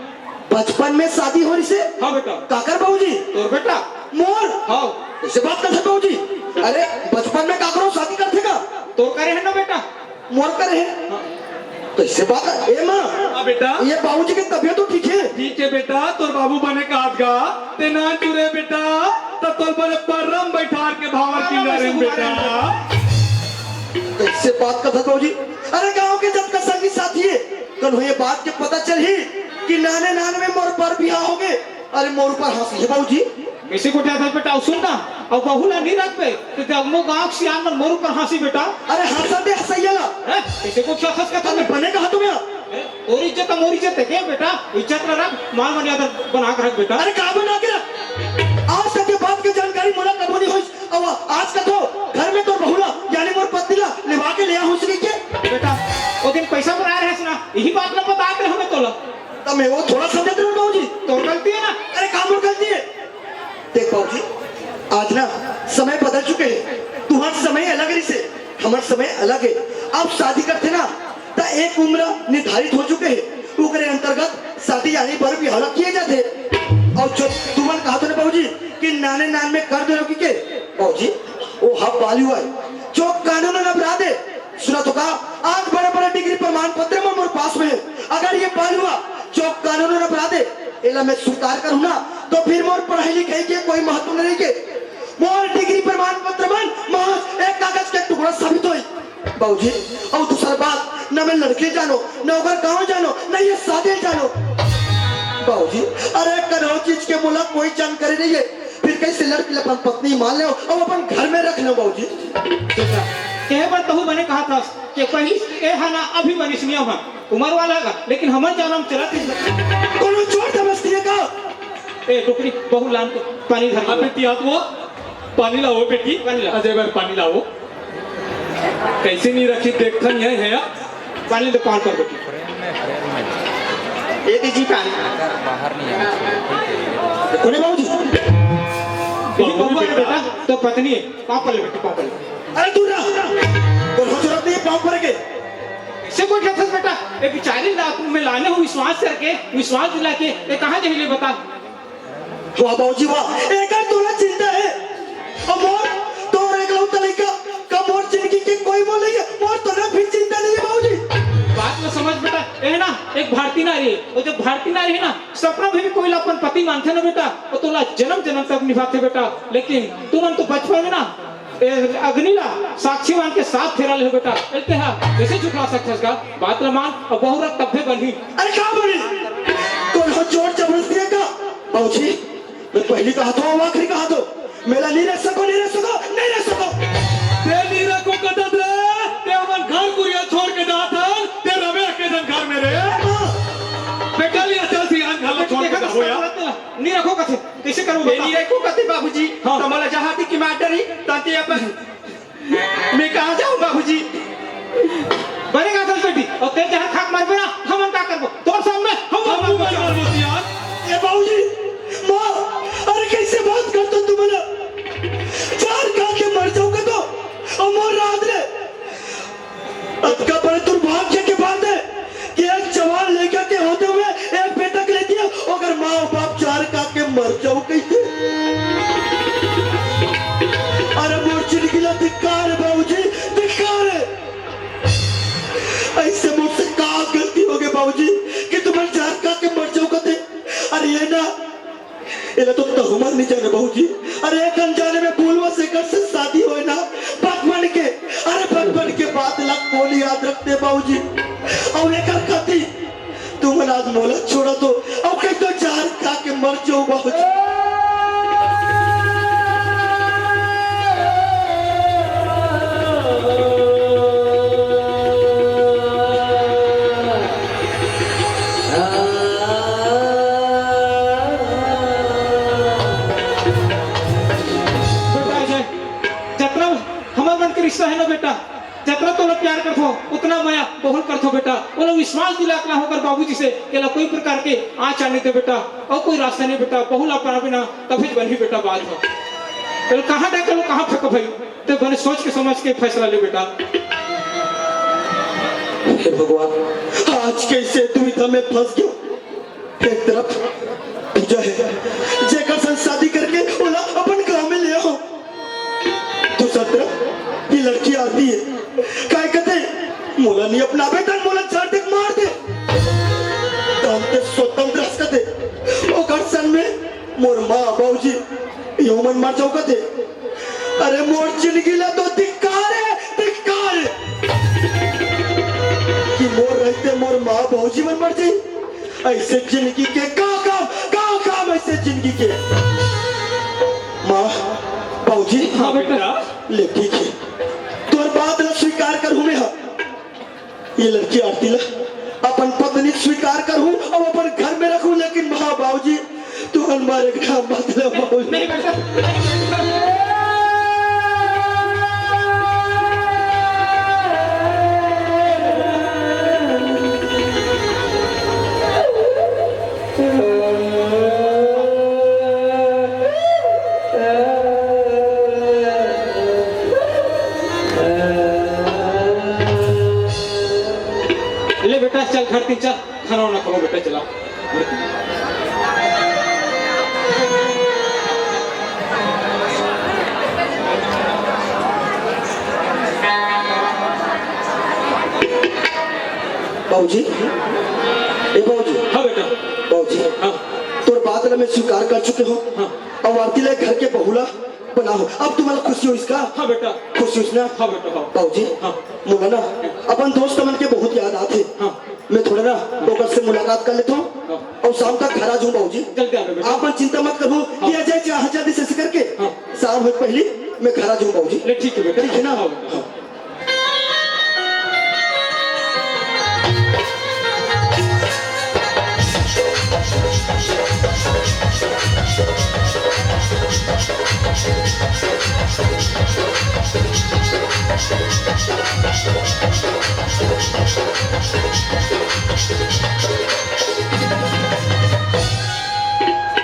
बचपन में शादी होय रिस हे? हाँ बेटा। काकर बाबूजी? तोर बेटा। मोर? हाँ। ऐसे बात करथे बाबूजी? अरे बचपन में काकरो शादी करथे का? तोर करे हे ना बेटा। मोर करे हे? हाँ। कैसे बात हे? ए माँ, हाँ बेटा। ये बाबूजी के तबीयत तो ठीक हे? ठीक हे बेटा, तोर बाबू बने काहत गा, ते ना चुरे बेटा, त तोर बने परम बैठार के भावर की नरेन बेटा। कैसे बात करथा बाबूजी? अरे गांव के जतका संगी साथी हे, कल ये बात के पता चलही कि नाने नान में मोर बर बिहाव हो गे। अरे मोर ऊपर हंसी हे बाबूजी। कैसे गोठियाथस बेटा, अउ सुन ना, अउ बहू ला नहीं रखबे, त जम्मो गांव के सियान मन मोर ऊपर हंसी बेटा। अरे हंसा दे हंसैया ला। हैं? कैसे गोठियाथस कथों? अरे बने कहा तुम्हें? ए, तोर इज्जत मोर इज्जत हे के बेटा? इज्जत ला रख, मान मर्यादा बना के रख बेटा। अरे का बना के रख? आज तक ये बात के जानकारी मोला कबो नहीं होइस। अब आज कथों घर में तोर बहू ला, यानी मोर पत्नी ला लेवा के ले आ हो सके के? बेटा, वो दिन पैसा बनाए रहेस ना, यही बात ला बता के हमें तोला। त मैं वो थोड़ा समझत रहे बाबूजी। तोर गलती हे ना। अरे का मोर गलती हे? देख बाबूजी, आज ना समय बदल चुके हे। तुहर समय अलग रिस हे, हमर समय अलग हे। अब शादी करथे ना, त एक उम्र निर्धारित हो चुके हे, ओकरे अंतर्गत शादी यानी बर बिहाव किए जाथे। अउ जो तुमन कहा तो ना बाबूजी कि नाने नान में कर दे रहो कि के? बाबूजी, वो हब बालू हे, जो कानूनन अपराध हे। सुनत हो का? आज बड़े-बड़े डिग्री प्रमाण पत्र मन मोर पास में हे। अगर ये बालू हा जो कानूनन अपराध हे, एला मैं स्वीकार करूँ ना, तो फिर मोर पढ़ाई लिखाई के कोई महत्व नहीं रही के। मोर डिग्री प्रमाण पत्र मन महज एक कागज के टुकड़ा साबित होई। बाबूजी, अउ दूसर बात, न मैं लड़की जानो, न ओकर गांव जानो, न ये शादी जानो। बाबूजी, अरे कनो चीज के मोला कोई जानकारी नहीं हे, फिर कैसे लड़की ला अपन पत्नी मान लेव अउ अपन घर में रख लेव बाबूजी? बेटा, कहे बर तहू बने कहाथस कि पहिली ए हा ना अभी बनिस नियम हा, उमर वाला का, लेकिन हमर जमाना में चलत हे। कोनो जोर जबरदस्ती हे का? ए, डोकरी, बहू लान तो पानी धर के अबे ला। तियात वो पानी लाओ बेटी। पानी लाओ। अजय बर पानी लाओ। कैसे नहीं रखी, देखथन ये हे या? पानी तो पान पर बेटी। ये दीजिए पानी। कोने बाबूजी? ये बहू हे बेटा, तो पत्नी हे। पाँव पर ले बेटी, पाँव पर ले। अरे दूर रह। तो हो जरूरत नहीं हे पाँव पर के। से कोई कहता बेटा, ये बिचारी ला में लाने हो विश्वास करके, विश्वास दिला के, ये कहाँ जाही ले बता? वाह बाबूजी वाह, एकर तोला चिंता हे। अउ मोर तोर एकलौता लइका का मोर जिंदगी के कोई मोल नहीं हे, मोर तोला भी चिंता नहीं हे बाबूजी। बात ला समझ बेटा, ए ना एक भारतीय नारी हे, अउ जब भारतीय नारी हे ना, सपना में भी कोई ला अपन पति मानथे ना बेटा, वो तोला जन्म जन्म तक निभाथे बेटा। लेकिन तुमन तो बचपन में ना ए, अग्नि ला साक्षी मान के सात फेरा ले बेटा। ए, ते हा कैसे झुकला सकथस का? बात ला मान, अउ बहू रख तब्बे बनही। अरे का बनी? कोनो जोर जबरदस्ती हे का? बाबूजी, मैं पहिली कहाथों, अउ आखिरी कहाथों, मैं ला नहीं रख सकों, नहीं रख सकों, नहीं रख सकों। ते नहीं रखों कथस रे, ते हमन घर कुरिया छोड़ के जाथन, ते रमे के जन घर में रे। हाँ। बेटा, ले चल सियान घर ला छोड़ के देखा जाबो यार। नहीं रखों कथे। कैसे करूँ ये बता? नहीं रखों कथे बाबूजी, हाँ। त मोला जहाँ तक की मार डरी, तंते अपन। मैं कहाँ जाऊँ बाबूजी? बने का चल बेटी, अउ ते जहाँ खाक मरबे ना, हमन का करबो? तोर सामने हम हम मरबो। मरबो यार। ए बाबूजी, माँ, अरे कैसे बात करथो तुमन? जहर खा के मर जाऊँ कथो, अउ मोर रात रे। अतका बड़े दुर्भाग्य के बात हे कि एक जवान लइका के होते हुए एक बेटा के ले दिया, अगर माँ बाप जहर खा के मर जाओ कहिथे। अरे मोर जिंदगी ला धिक्कार हे बाबूजी, धिक्कार हे। ऐसे मोर से का गलती हो गे बाबूजी कि तुमन जहर खा के मर जाओ कथे। अरे ये ना एला तो तहूँ मन नहीं जाने बाबूजी। अरे एक अनजाने में भूलवश एकर से शादी होय ना, बचपन के, अरे बचपन के बात ला कोन याद रखथे बाबूजी? अउ एकर खातिर तुमन आज मोला छोड़त हो, अउ कहिथो जहर खा के मर जाओ बाबूजी। सही ना बेटा, जतना तोला प्यार करथो, उतना मया बहू ल करथो बेटा। ओला विश्वास दिला के लाहूं ओकर बाबूजी से, एला कोई प्रकार के आँच आने दे बेटा, अउ कोई रास्ता नहीं बेटा, बहू ला अपनाबे ना, तभेच बनही बेटा बात ह। एला कहाँ डाकबो, कहाँ फेंकबो भाई, ते बने सोच के समझ के फैसला ले बेटा। हे भगवान, आज कैसे दुविधा में फंस गया। एक तरफ पूजा है, जेकर संग शादी करके ओला अपन गांव में ले आओ। दूसर तरफ ये लड़की आरती है, काय कथे, मोला नहीं अपनाबे त मोला झाड़ देके मार दे। तब ते सोतम रस कथे, ओकर संग में मोर माँ बाबूजी, यो मन मर जाओ कथे। अरे मोर जिंदगी ला तो धिक्कार है, धिक्कार है। कि मोर रहते मोर माँ बाबूजी मन मर जाई। ऐसे जिंदगी के का काम, का काम ऐसे जिंदगी के। माँ, बाबूजी। हाँ बेटा। ले ठीक है, तोर बात ला स्वीकार करहूँ मैं, हाँ। ये लड़की आरती ला अपन पत्नी स्वीकार करहूँ अउ अपन घर में रखहूँ, लेकिन माँ बाबूजी, तू हमारे घर मत ले बाबूजी। नहीं बेटा। ले बेटा, चल घर तीर चल, खाना वाना खाबो बेटा, चला। बाबूजी, ए बाबूजी। हाँ बेटा। बाबूजी, हाँ। तोर बात ला मैं स्वीकार कर चुके हूँ। हाँ। अउ आरती ला घर के बहू ला बनाहूँ। अब तुम्हारा खुशी होइस का? हाँ बेटा। खुशी होइस ना? हाँ बेटा, हाँ। बाबूजी, हाँ। मोला ना अपन दोस्त मन के बहुत याद आथे। हाँ। मैं थोड़ा ना ओकर से मुलाकात कर लेता हूँ हाँ। अउ शाम तक घर आ जाऊँ बाबूजी। जल्दी आ बेटा। आप मन चिंता मत करहू हाँ। कि अजय जहाँ जल्दी से करके हाँ। शाम होए पहली मैं घर आ जाऊँ बाबूजी। ले ठीक है बेटा। ठीक है ना? हाँ बेटा। हाँ।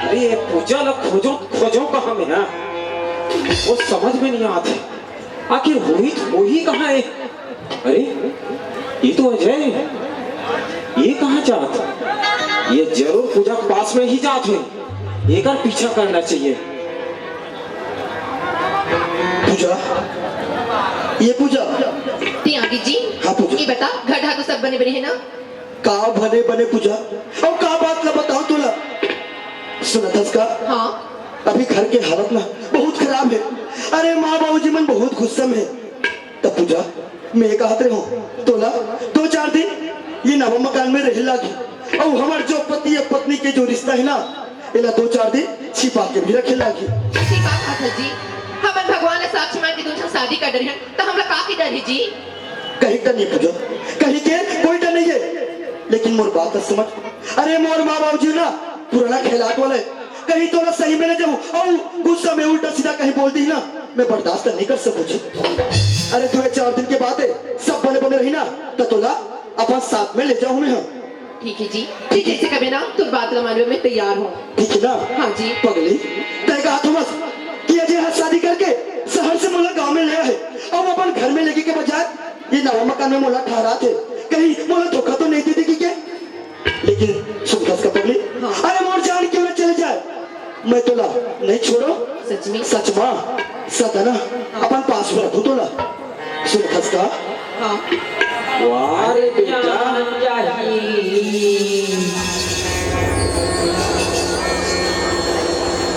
अरे, ये पूजा ला खोजो, खोजो कहाँ में ना? वो समझ में नहीं आते। आखिर होही, होही कहाँ है? अरे, ये तो अजय है। ये कहाँ जात? ये जरूर पूजा के पास में ही जात है। एकर पीछा करना चाहिए। पूजा, ये पूजा। तियागी जी, हाँ, पूजा। ये बता, घर ढाकू सब बने बने है ना? का बने बने पूजा? अउ का बात ला बताओ तोला? सुनत हस का? हाँ। अभी घर के हालत ना बहुत खराब है। अरे माँ बाबूजी मन बहुत गुस्सा में है। तब पूजा, मैं कहत रहे हूँ तोला दो चार दिन ये नवा मकान में रहे लागी। अउ हमार जो पति या पत्नी के जो रिश्ता है ना, एला दो चार दिन छिपा के भी रखे लागी। ठीक बात कहत हस जी, हमन भगवान ला साक्षी मान के दूनों शादी कर डरे हन, त हमला का के डर है जी? कहीं का नहीं पूजा, कहीं के कोई डर नहीं है, लेकिन मोर बात समझ। अरे मोर माँ बाबूजी ना पुराना खेलाट वाला है, कहीं तोला सही में ले जाऊँ अउ गुस्सा में उल्टा सीधा कहीं बोल दी ना, मैं बर्दाश्त नहीं कर सकूँ जी। अरे दो चार दिन के बाद है, सब बने बने रही ना, त तोला अपन साथ में ले जाऊँ मैं। हाँ। ठीक है जी, ठीक है। जैसे कबे ना, तोर बात ला मानवे में तैयार हूँ। ठीक है ना? हाँ जी। पगली, तय कहा थोमस कि अजय हा शादी करके शहर से मोला गांव में ले आए, अब अपन घर में लेके के बजाय ये नवा मकान में मोला ठहरा थे, कहीं मोला धोखा तो नहीं दे देगी क्या? लेकिन सुन कस का पगली, हाँ। अरे मोर जान क्यों ना चले जाए, मैं तोला नहीं छोड़ो। सच में? सच माँ, सदा ना अपन पास में रखूँ तोला। सुन खसका। हाँ। वाह रे बेटा।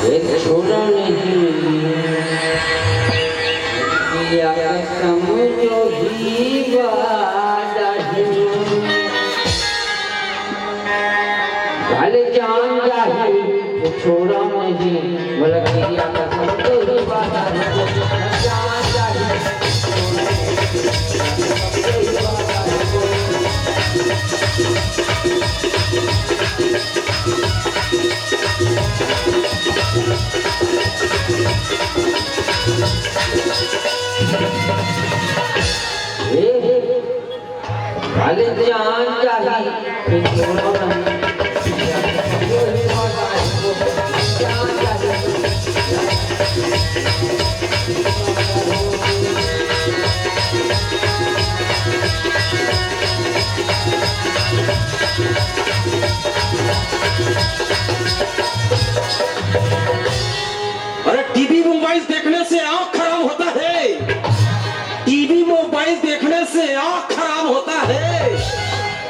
एक छोरा नहीं, या समझो ही वादा ही। भले जान जाही, छोड़ा नहीं, बोला तेरी आंखों से ही बात है, जान जाही। अरे जान जाही, फिर छोड़ो ना। जान जाही। अरे टीवी मोबाइल देखने से आंख खराब होता है, टीवी मोबाइल देखने से आंख खराब होता है,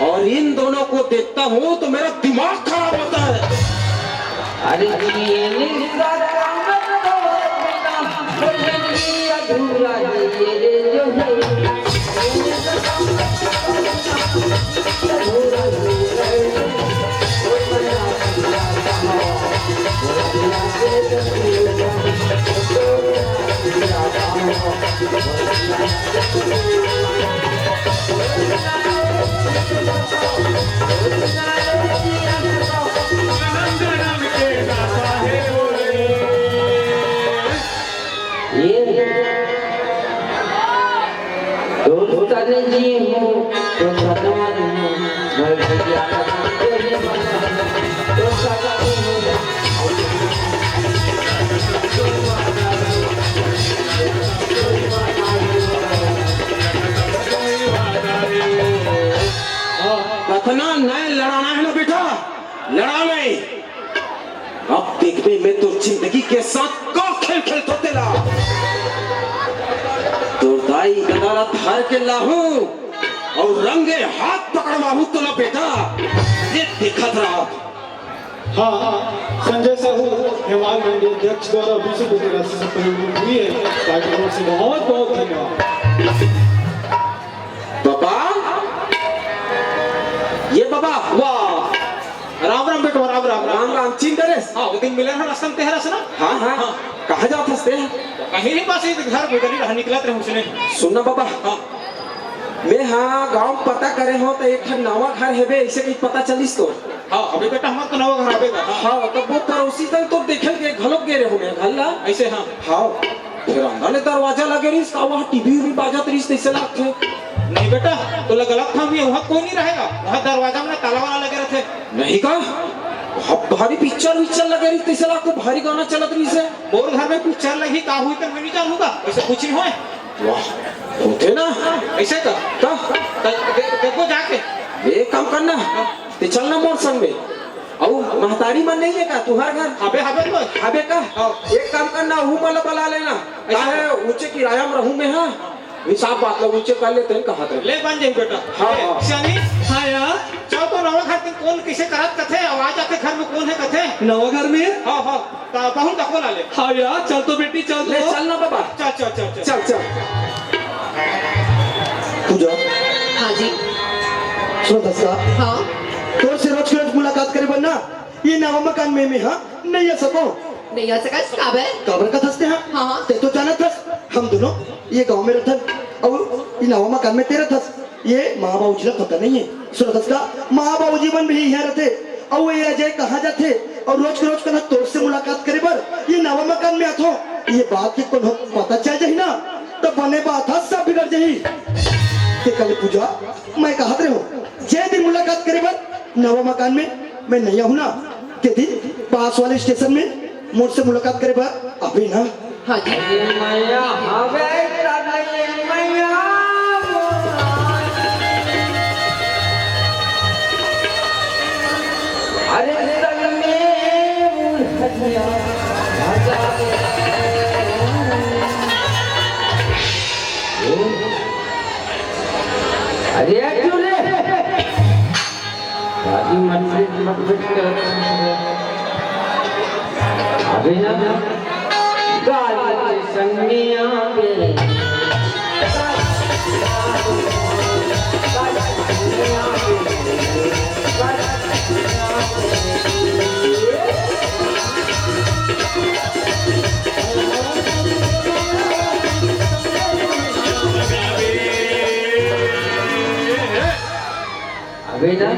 और इन दोनों को देखता हूँ तो मेरा दिमाग खराब होता है। अरे ये नहीं अधूरा है, ये जो है। ये दोस्त ने जी हूँ, तो सतवन हूँ, मैं भैया का नाम तो नहीं मानता, तो सतवन हूँ। कतना नए लड़ाना है ना बेटा, लड़ा नहीं। अब देखबे मैं तो जिंदगी के साथ का खेल खेलथों तेला। तोर दाई ददा ला धर के लाहूं अउ रंगे हाथ पकड़वाहूं तोला बेटा, ये देखत रहा। हाँ, संजय साहू, हेमाल मंडी अध्यक्ष द्वारा विश्व विद्यालय से संपर्क हुई है, कार्यक्रम से बहुत बहुत धन्यवाद। बाबा, ये बाबा, वाह, राम राम बेटवा, राम राम, राम राम। राम, चिन डरेस? हाँ, वो दिन मिले रहा रस्ता में तेहरा से ना। हाँ, हाँ। हाँ। कहाँ जात हस ते? कहीं नहीं, बस ये घर में गली रहा, निकलत रहे उसने। सुन ना बाबा। हाँ। मैं हाँ गांव पता करे हो तो एक ठन नवा घर हेबे, ऐसे कहीं पता चलिस तो? हाँ, अबे बेटा, हमार तो नवा घर आबे का। हाँ। हाँ, तो वो पड़ोसी तन तो देखे के घलोक गे रहे हो मैं घर ला। ऐसे हाँ। हाँ। फिर अंदर ले दरवाजा लगे रहिस, का वहाँ टीवी भी बाजत रहिस, तैसे लागथे। नहीं बेटा, तोला गलत फहमी है, वहाँ कोई नहीं रहेगा, वहाँ दरवाजा में ताला वाला लगे रहते। नहीं का? वहाँ भारी पिक्चर विक्चर लगे रहिस, तैसे लागथे भारी गाना चलत रहिस हे। मोर घर में पिक्चर लगी का हुई तो मैं नहीं जानूंगा, वैसे कुछ नहीं होए। वाह, होथे ना। ऐसे का? का? त दे-, देखो जाके। एक काम करना, ते चलना मोर संग में। अउ महतारी मन नहीं है का तुहार घर? हबे, हबे तो। हबे का? हाँ। एक काम करना, हूँ मन ला बला लेना। ऐसे काहे ऊंचे किराया में रहूँ मैं, हाँ। हिसाब बात ला ऊंचे कर लेते हैं, कहा थे। ले बन जाही बेटा। हाँ, ए, हाँ। सियानी। हाँ यार। चल तो नवा घर में कौन कैसे करत कथे, आवाज आते घर में कौन है कथे? नवा घर में? हाँ, हाँ। ता पहुंच तको ला ले। हाँ यार, चल तो बेटी, चल ले, तो। चल ना बाबा। चल, चल, चल, चल। चल, चल। पूजा। हाँ जी। सुनो दस्ता। हाँ। तोर से रोज के रोज मुलाकात करे बर ना, ये नवा मकान में, में, हाँ, नहीं आ सको। नहीं आ सका, काबर? काबर का थसते, हाँ? हाँ, हाँ। ते तो जानत हस, हम दोनों ये गांव में रहथन, अउ ये नवा मकान में ते रहथस। ये माँ बाबूजी ला पता नहीं है। सुनत हस का, माँ बाबूजी मन भी इहाँ रहथे, अउ ये अजय कहाँ जाथे, अउ रोज के रोज कना तोर से मुलाकात करे बर ये नवा मकान में आथो। ये बात के कोनो पता चल जाही ना, तो बने बात हा, सब बिगड़ जाही। ते कल पूजा, मैं कहत रहे हूँ, जे दिन मुलाकात करे बर नवा मकान में मैं नहीं आहूँ ना, ते दिन पास वाले स्टेशन में मोर से मुलाकात करे बर आबे ना। हाँ जी। अरे मैया, हवे तब ये मैया। अरे संग में उलझिया भजा। अरे क्यों रे? गाड़ी मत, मत, मत कर। अबे ना, गाड़ी के संग में आवे। अबे ना।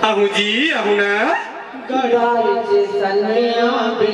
आहू जी, आहू ना। गाड़ी के संग में आवे।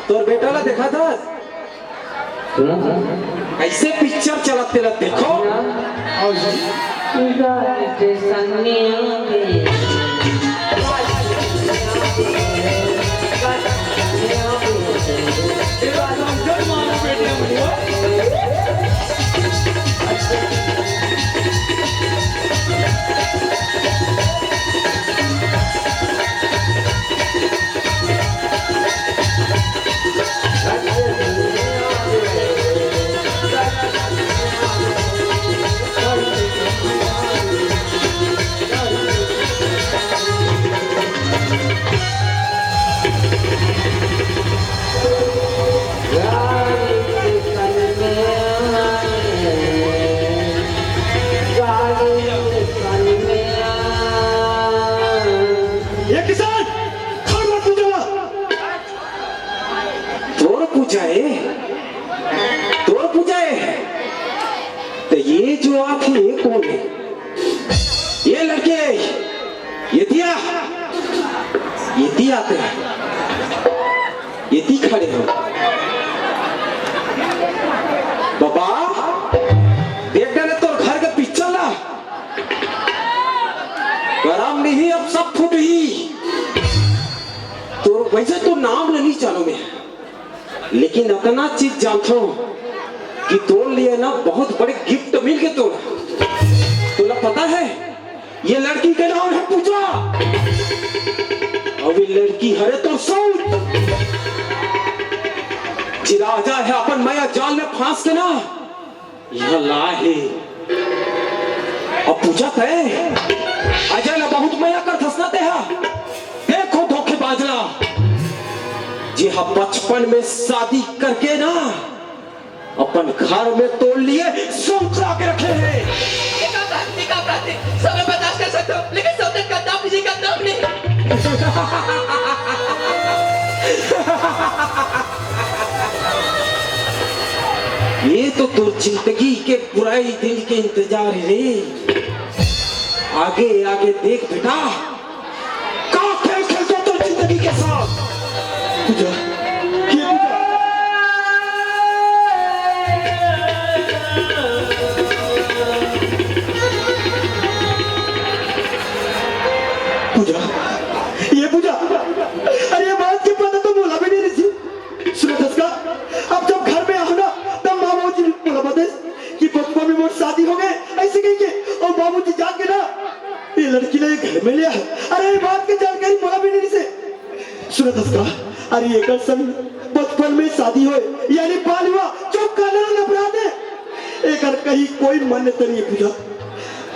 तोर बेटा ला देखा था? कइसे पिक्चर चलत तेला देखो। ये किसान, खड़ मत पूजा। तोर पूजा है, तोर पूजा है। तो ये जो आथे, ये कौन है? ये लड़के, ये दिया, ये दिया आते हैं, ये दी खड़े हो। बाबा, देख डाले तोर घर के पिक्चर ला। गरम नहीं, अब सब फुट ही। तो वैसे तो नाम नहीं जानो मैं, लेकिन अतना चीज जानथो कि तोर लिए ना बहुत बड़े गिफ्ट मिल के तोला। तोला पता है, ये लड़की के नाम है पूजा। और ये लड़की हरे तो सौत, जे राजा है अपन मया जाल में फांस के ना यहाँ ला हे। अब पूजा तय, अजय ला बहुत मया कर धसना ते हा। देखो धोखेबाज ला, जे हा बचपन में शादी करके ना अपन घर में तोड़ लिए सौत ला के रखे हैं। ये का बात, ये का बात है? सब मैं बर्दाश्त कर सकता हूँ, लेकिन सौतन का दाम नहीं, का दाम नहीं। ये तो तोर जिंदगी के बुराई दिन के इंतजार है रे। आगे आगे देख बेटा, का खेल खेलता तोर जिंदगी के साथ। पूजा, ये पूजा। पूजा, ये पूजा। अरे, ये बात के पता तो बोला भी नहीं रही। सुनो दस का, अब जब घर में आओ ना, तब माँ बाबूजी बोला बताइस कि बचपन में मोर शादी हो गए, ऐसे कह के, और बाबूजी जाके ना ये लड़की ले घर में ले आए। अरे, ये बात की जानकारी बोला भी नहीं से। सुनो दस का, अरे, एकर संग बचपन में शादी होए, यानी बाल विवाह, जो कानून अपराध है, एकर कहीं कोई मान्यता नहीं है पूजा।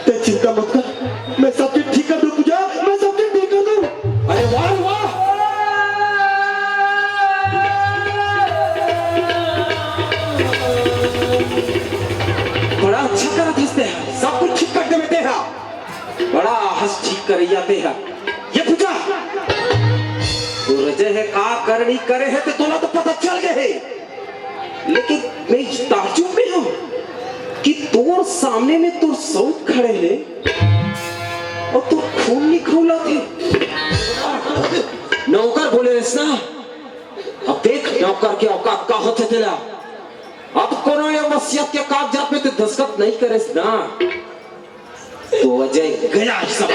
ते चिंता मत कर, मैं सब चीज ठीक कर दूं पूजा, मैं सब चीज ठीक कर दूं। अरे वाह रे वाह, बड़ा अच्छा करत हस ते हा, सब कुछ ठीक कर देबे ते हा। बड़ा हस ठीक करइया ते हा। ये पूजा, तोर अजय हे का करनी करे हे ते तोला तो पता चल गए हे। लेकिन मैं ताज्जुब में हूँ कि तोर सामने में तोर सौत खड़े हे और तोर खून निखौलत हे। नौकर बोले रेस ना, अब देख नौकर के औकात का होथे तेला। अब कोनो ये वसीयत के कागजात में ते दस्तखत नहीं करेस ना, तो अजय गया ही सब।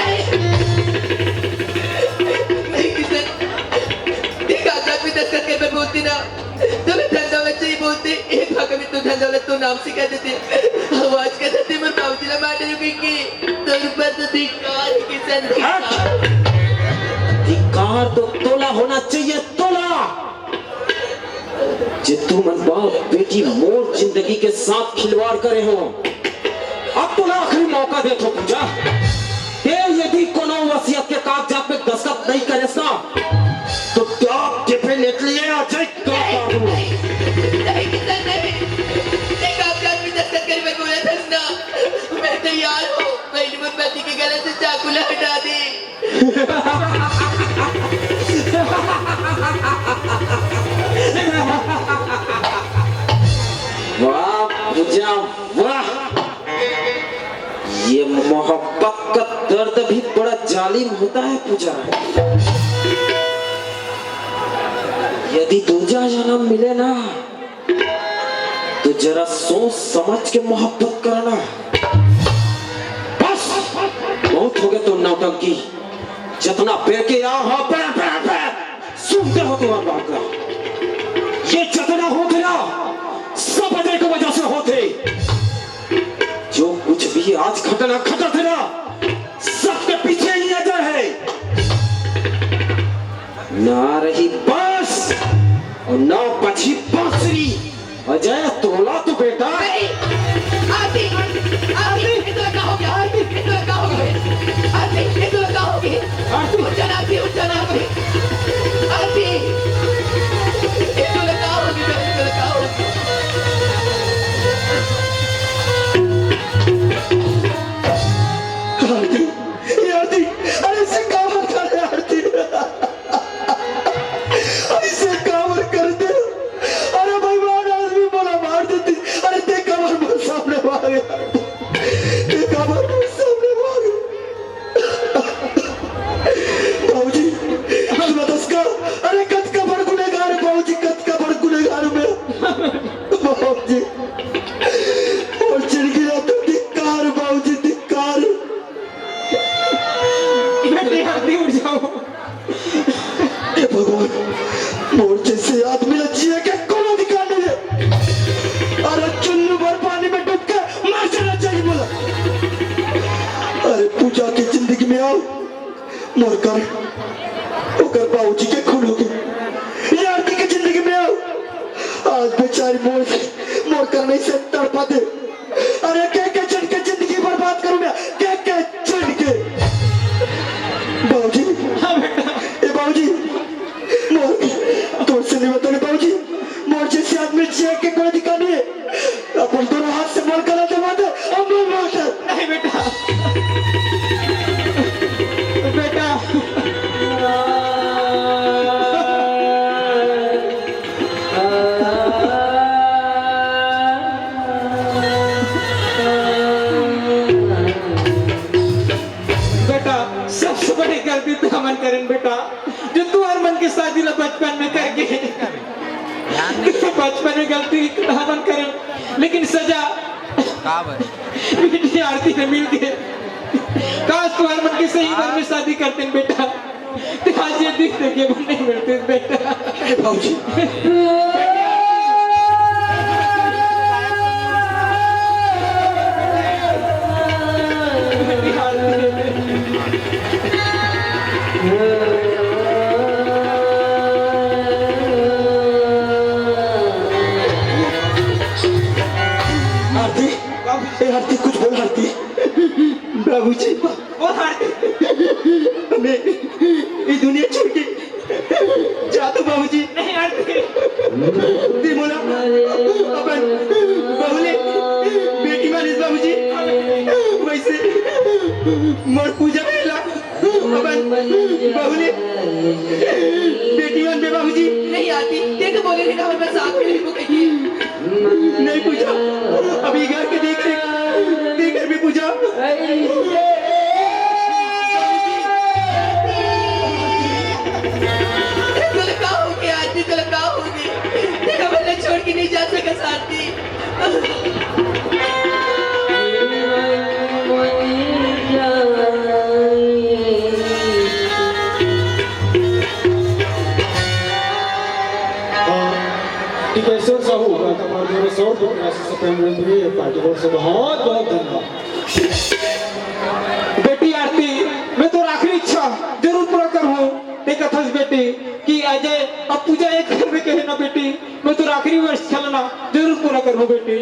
नहीं, किशन, ये कागजात में दस्तखत करबे बोलते ना, तो मैं धन दौलत चाहिए बोलते, एक भाग में तो धन दौलत तो नाम से कह देते, आवाज कह देते, मोर बाबूजी ला मार देते, क्योंकि तोर ऊपर तो धिक्कार है, किशन, धिक्कार। धिक्कार तो तोला होना चाहिए, तोला। जे तुमन बाप बेटी मोर जिंदगी के साथ खिलवाड़ करे हो, अब तोला आखिरी मौका देथो पूजा। ते यदि कोनो वसीयत के कागजात में दस्तखत नहीं करेस ना, तो त्याग definitely है, अजय का नहीं, कानून। नहीं, नहीं, किशन, नहीं। ते कागजात में दस्तखत करे बर बोला था ना, मैं तैयार हूँ। पहले मोर पति के गला से चाकू ला हटा दे। वाह पूजा, वाह। ये मोहब्बत का दर्द भी बड़ा जालिम होता है पूजा। यदि दूजा जन्म मिले ना, तो जरा सोच समझ के मोहब्बत करना। बस, बहुत हो गया तो नौटंकी। जतना बेर के आ हा, बे, बे, बे, सुनते हो तुम्हार बात ना। ये जतना होथे ना, सब अजय के वजह से होथे। जो कुछ भी आज घटना घटत हे ना, सबके पीछे ही अजय है। ना रही बांस और ना बजी बांसुरी। अजय, तोला तो बेटा। नहीं, आरती, आरती, ये तो लड़का हो गया, आरती, ये तो लड़का हो गया, आरती, ये तो लड़का हो गया। आरती। उठ जाना आरती, उठ जाना आरती। आरती, ये तो लड़का हो गया, ये तो लड़का हो गया। आरती, ये आरती, अरे इसे काबर करे आरती? अइसे काबर कर दे? अरे भगवान, आदमी मोला मार देती। अरे ते काबर मोर सामने मारे? ते काबर मोर सामने मारे? बाबूजी, आज बतास का? अरे कतका बड़ गुनेगार हे बाबूजी, कतका बड़ गुनेगार हूँ मैं। बाबूजी, मोर जिंदगी ला तो धिक्कार बाबूजी, धिक्कार। बेटी, आरती, उठ जाओ। हे भगवान, मोर जइसे आदमी ला जिए के कोनो अधिकार नइ हे। अरे चुल्लू भर पानी में डूब के मर जाना चाहिए मोला। अरे पूजा के जिंदगी में आव, मोर कारण ओकर बाबूजी के खून हो गे। ये आरती के जिंदगी में आव, आज बेचारी मोर, मोर कारण अइसे तड़पत हे। अरे के के झन के जिंदगी बर्बाद करूं मैं, के के झन के। बाबूजी, हाँ बेटा। ए बाबूजी, मोर, तोर से निवेदन हे बाबूजी, मोर जइसे आदमी जिए के कोई अधिकार नइ हे। अपन दोनों हाथ से मोर गला दबा दे, अब मोर मार दे। नहीं बेटा, बेटा। बेटा, सबसे बड़ी गलती तो हमन करेन बेटा, जो तुहर मन के शादी ला बचपन में करके, बचपन में गलती तो हमन करेन, लेकिन सजा का भाई? बेटी आरती ने मिल के, काश तुहर मन के सही घर में शादी करतेन बेटा। ते आज ये दिन देखे बर नहीं मिलते बेटा। ए बाबूजी। आरती, ए आरती, कुछ बोल आरती। बाबूजी, बोल आरती। मैं ये दुनिया छोड़ के जा तो बाबूजी। नहीं आरती। ते मोला अपन बहू ले बेटी मानिस बाबूजी। वइसे मोर पूजा बेला अपन बहू ले बेटी मान बे बाबूजी। नहीं आरती, ते तो बोले रहे ना, मैं साथ में रहूं कहिके। नहीं पूजा, अभी घर के देख रहे, देख रहे भी पूजा। तुला का हो गया आरती, तुला का हो गया? ते हमन ला छोड़ के नहीं जा सकस आरती। हाँ, टिकेश्वर साहू, गाता पार दो सौ रुपये राशि से पेमेंट हुई है, पार्टी बोर्ड से बहुत बहुत धन्यवाद। बेटी आरती, मैं तोर आखिरी इच्छा जरूर पूरा करहूँ। ते कथस बेटी कि अजय अब पूजा एक घर में कहे ना बेटी, मैं तोर आखिरी वर्ष छलना जरूर पूरा करहूँ बेटी।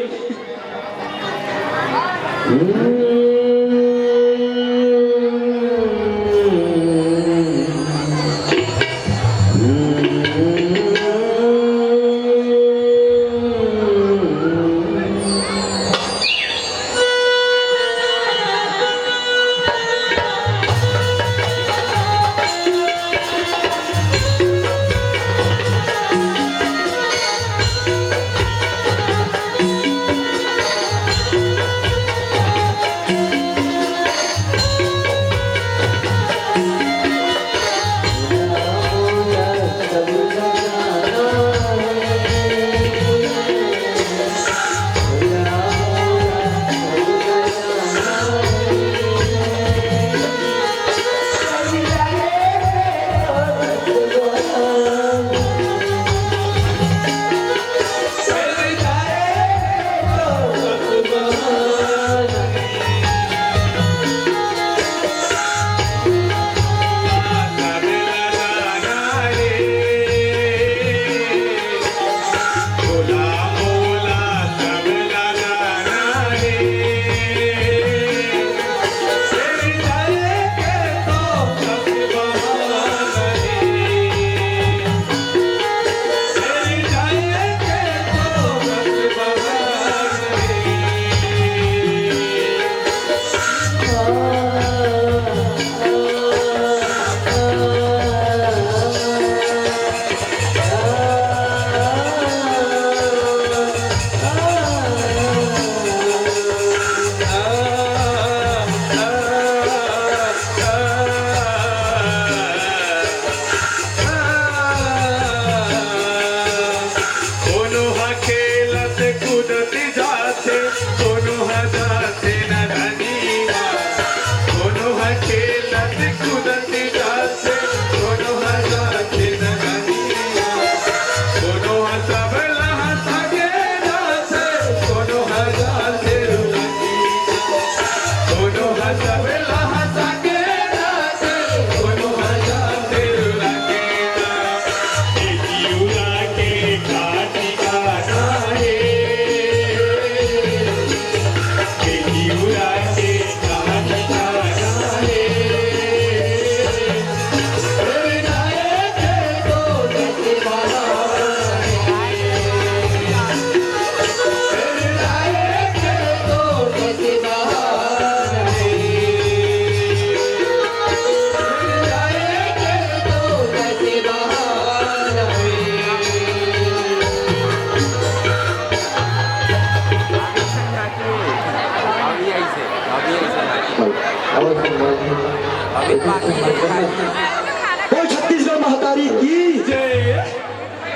महतारी की जय।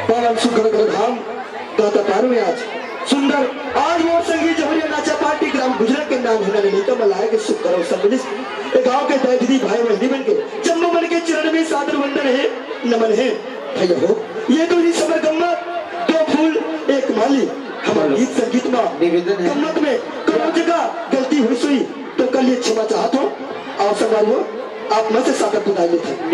पावन सुघर घर धाम गाता पार में आज सुंदर आज मोर संगी जहरिया नाचा पार्टी ग्राम गुजरा के नाम हिना ले लेकर मलाया के सुघर अवसर मिलिस। ए गांव के दाई दीदी भाई बहिनी मन के जम्मो मन के चरण में सादर वंदन हे, नमन हे। भैया हो, ये तो ही समर गम्मत, दो फूल एक माली। हमर गीत संगीत में निवेदन हे। गम्मत में कोनो जगह गलती होइस होही तो कल ये क्षमा चाहत हों। अउ संगवारी हो, आप मन से सादर विदाई लेथन।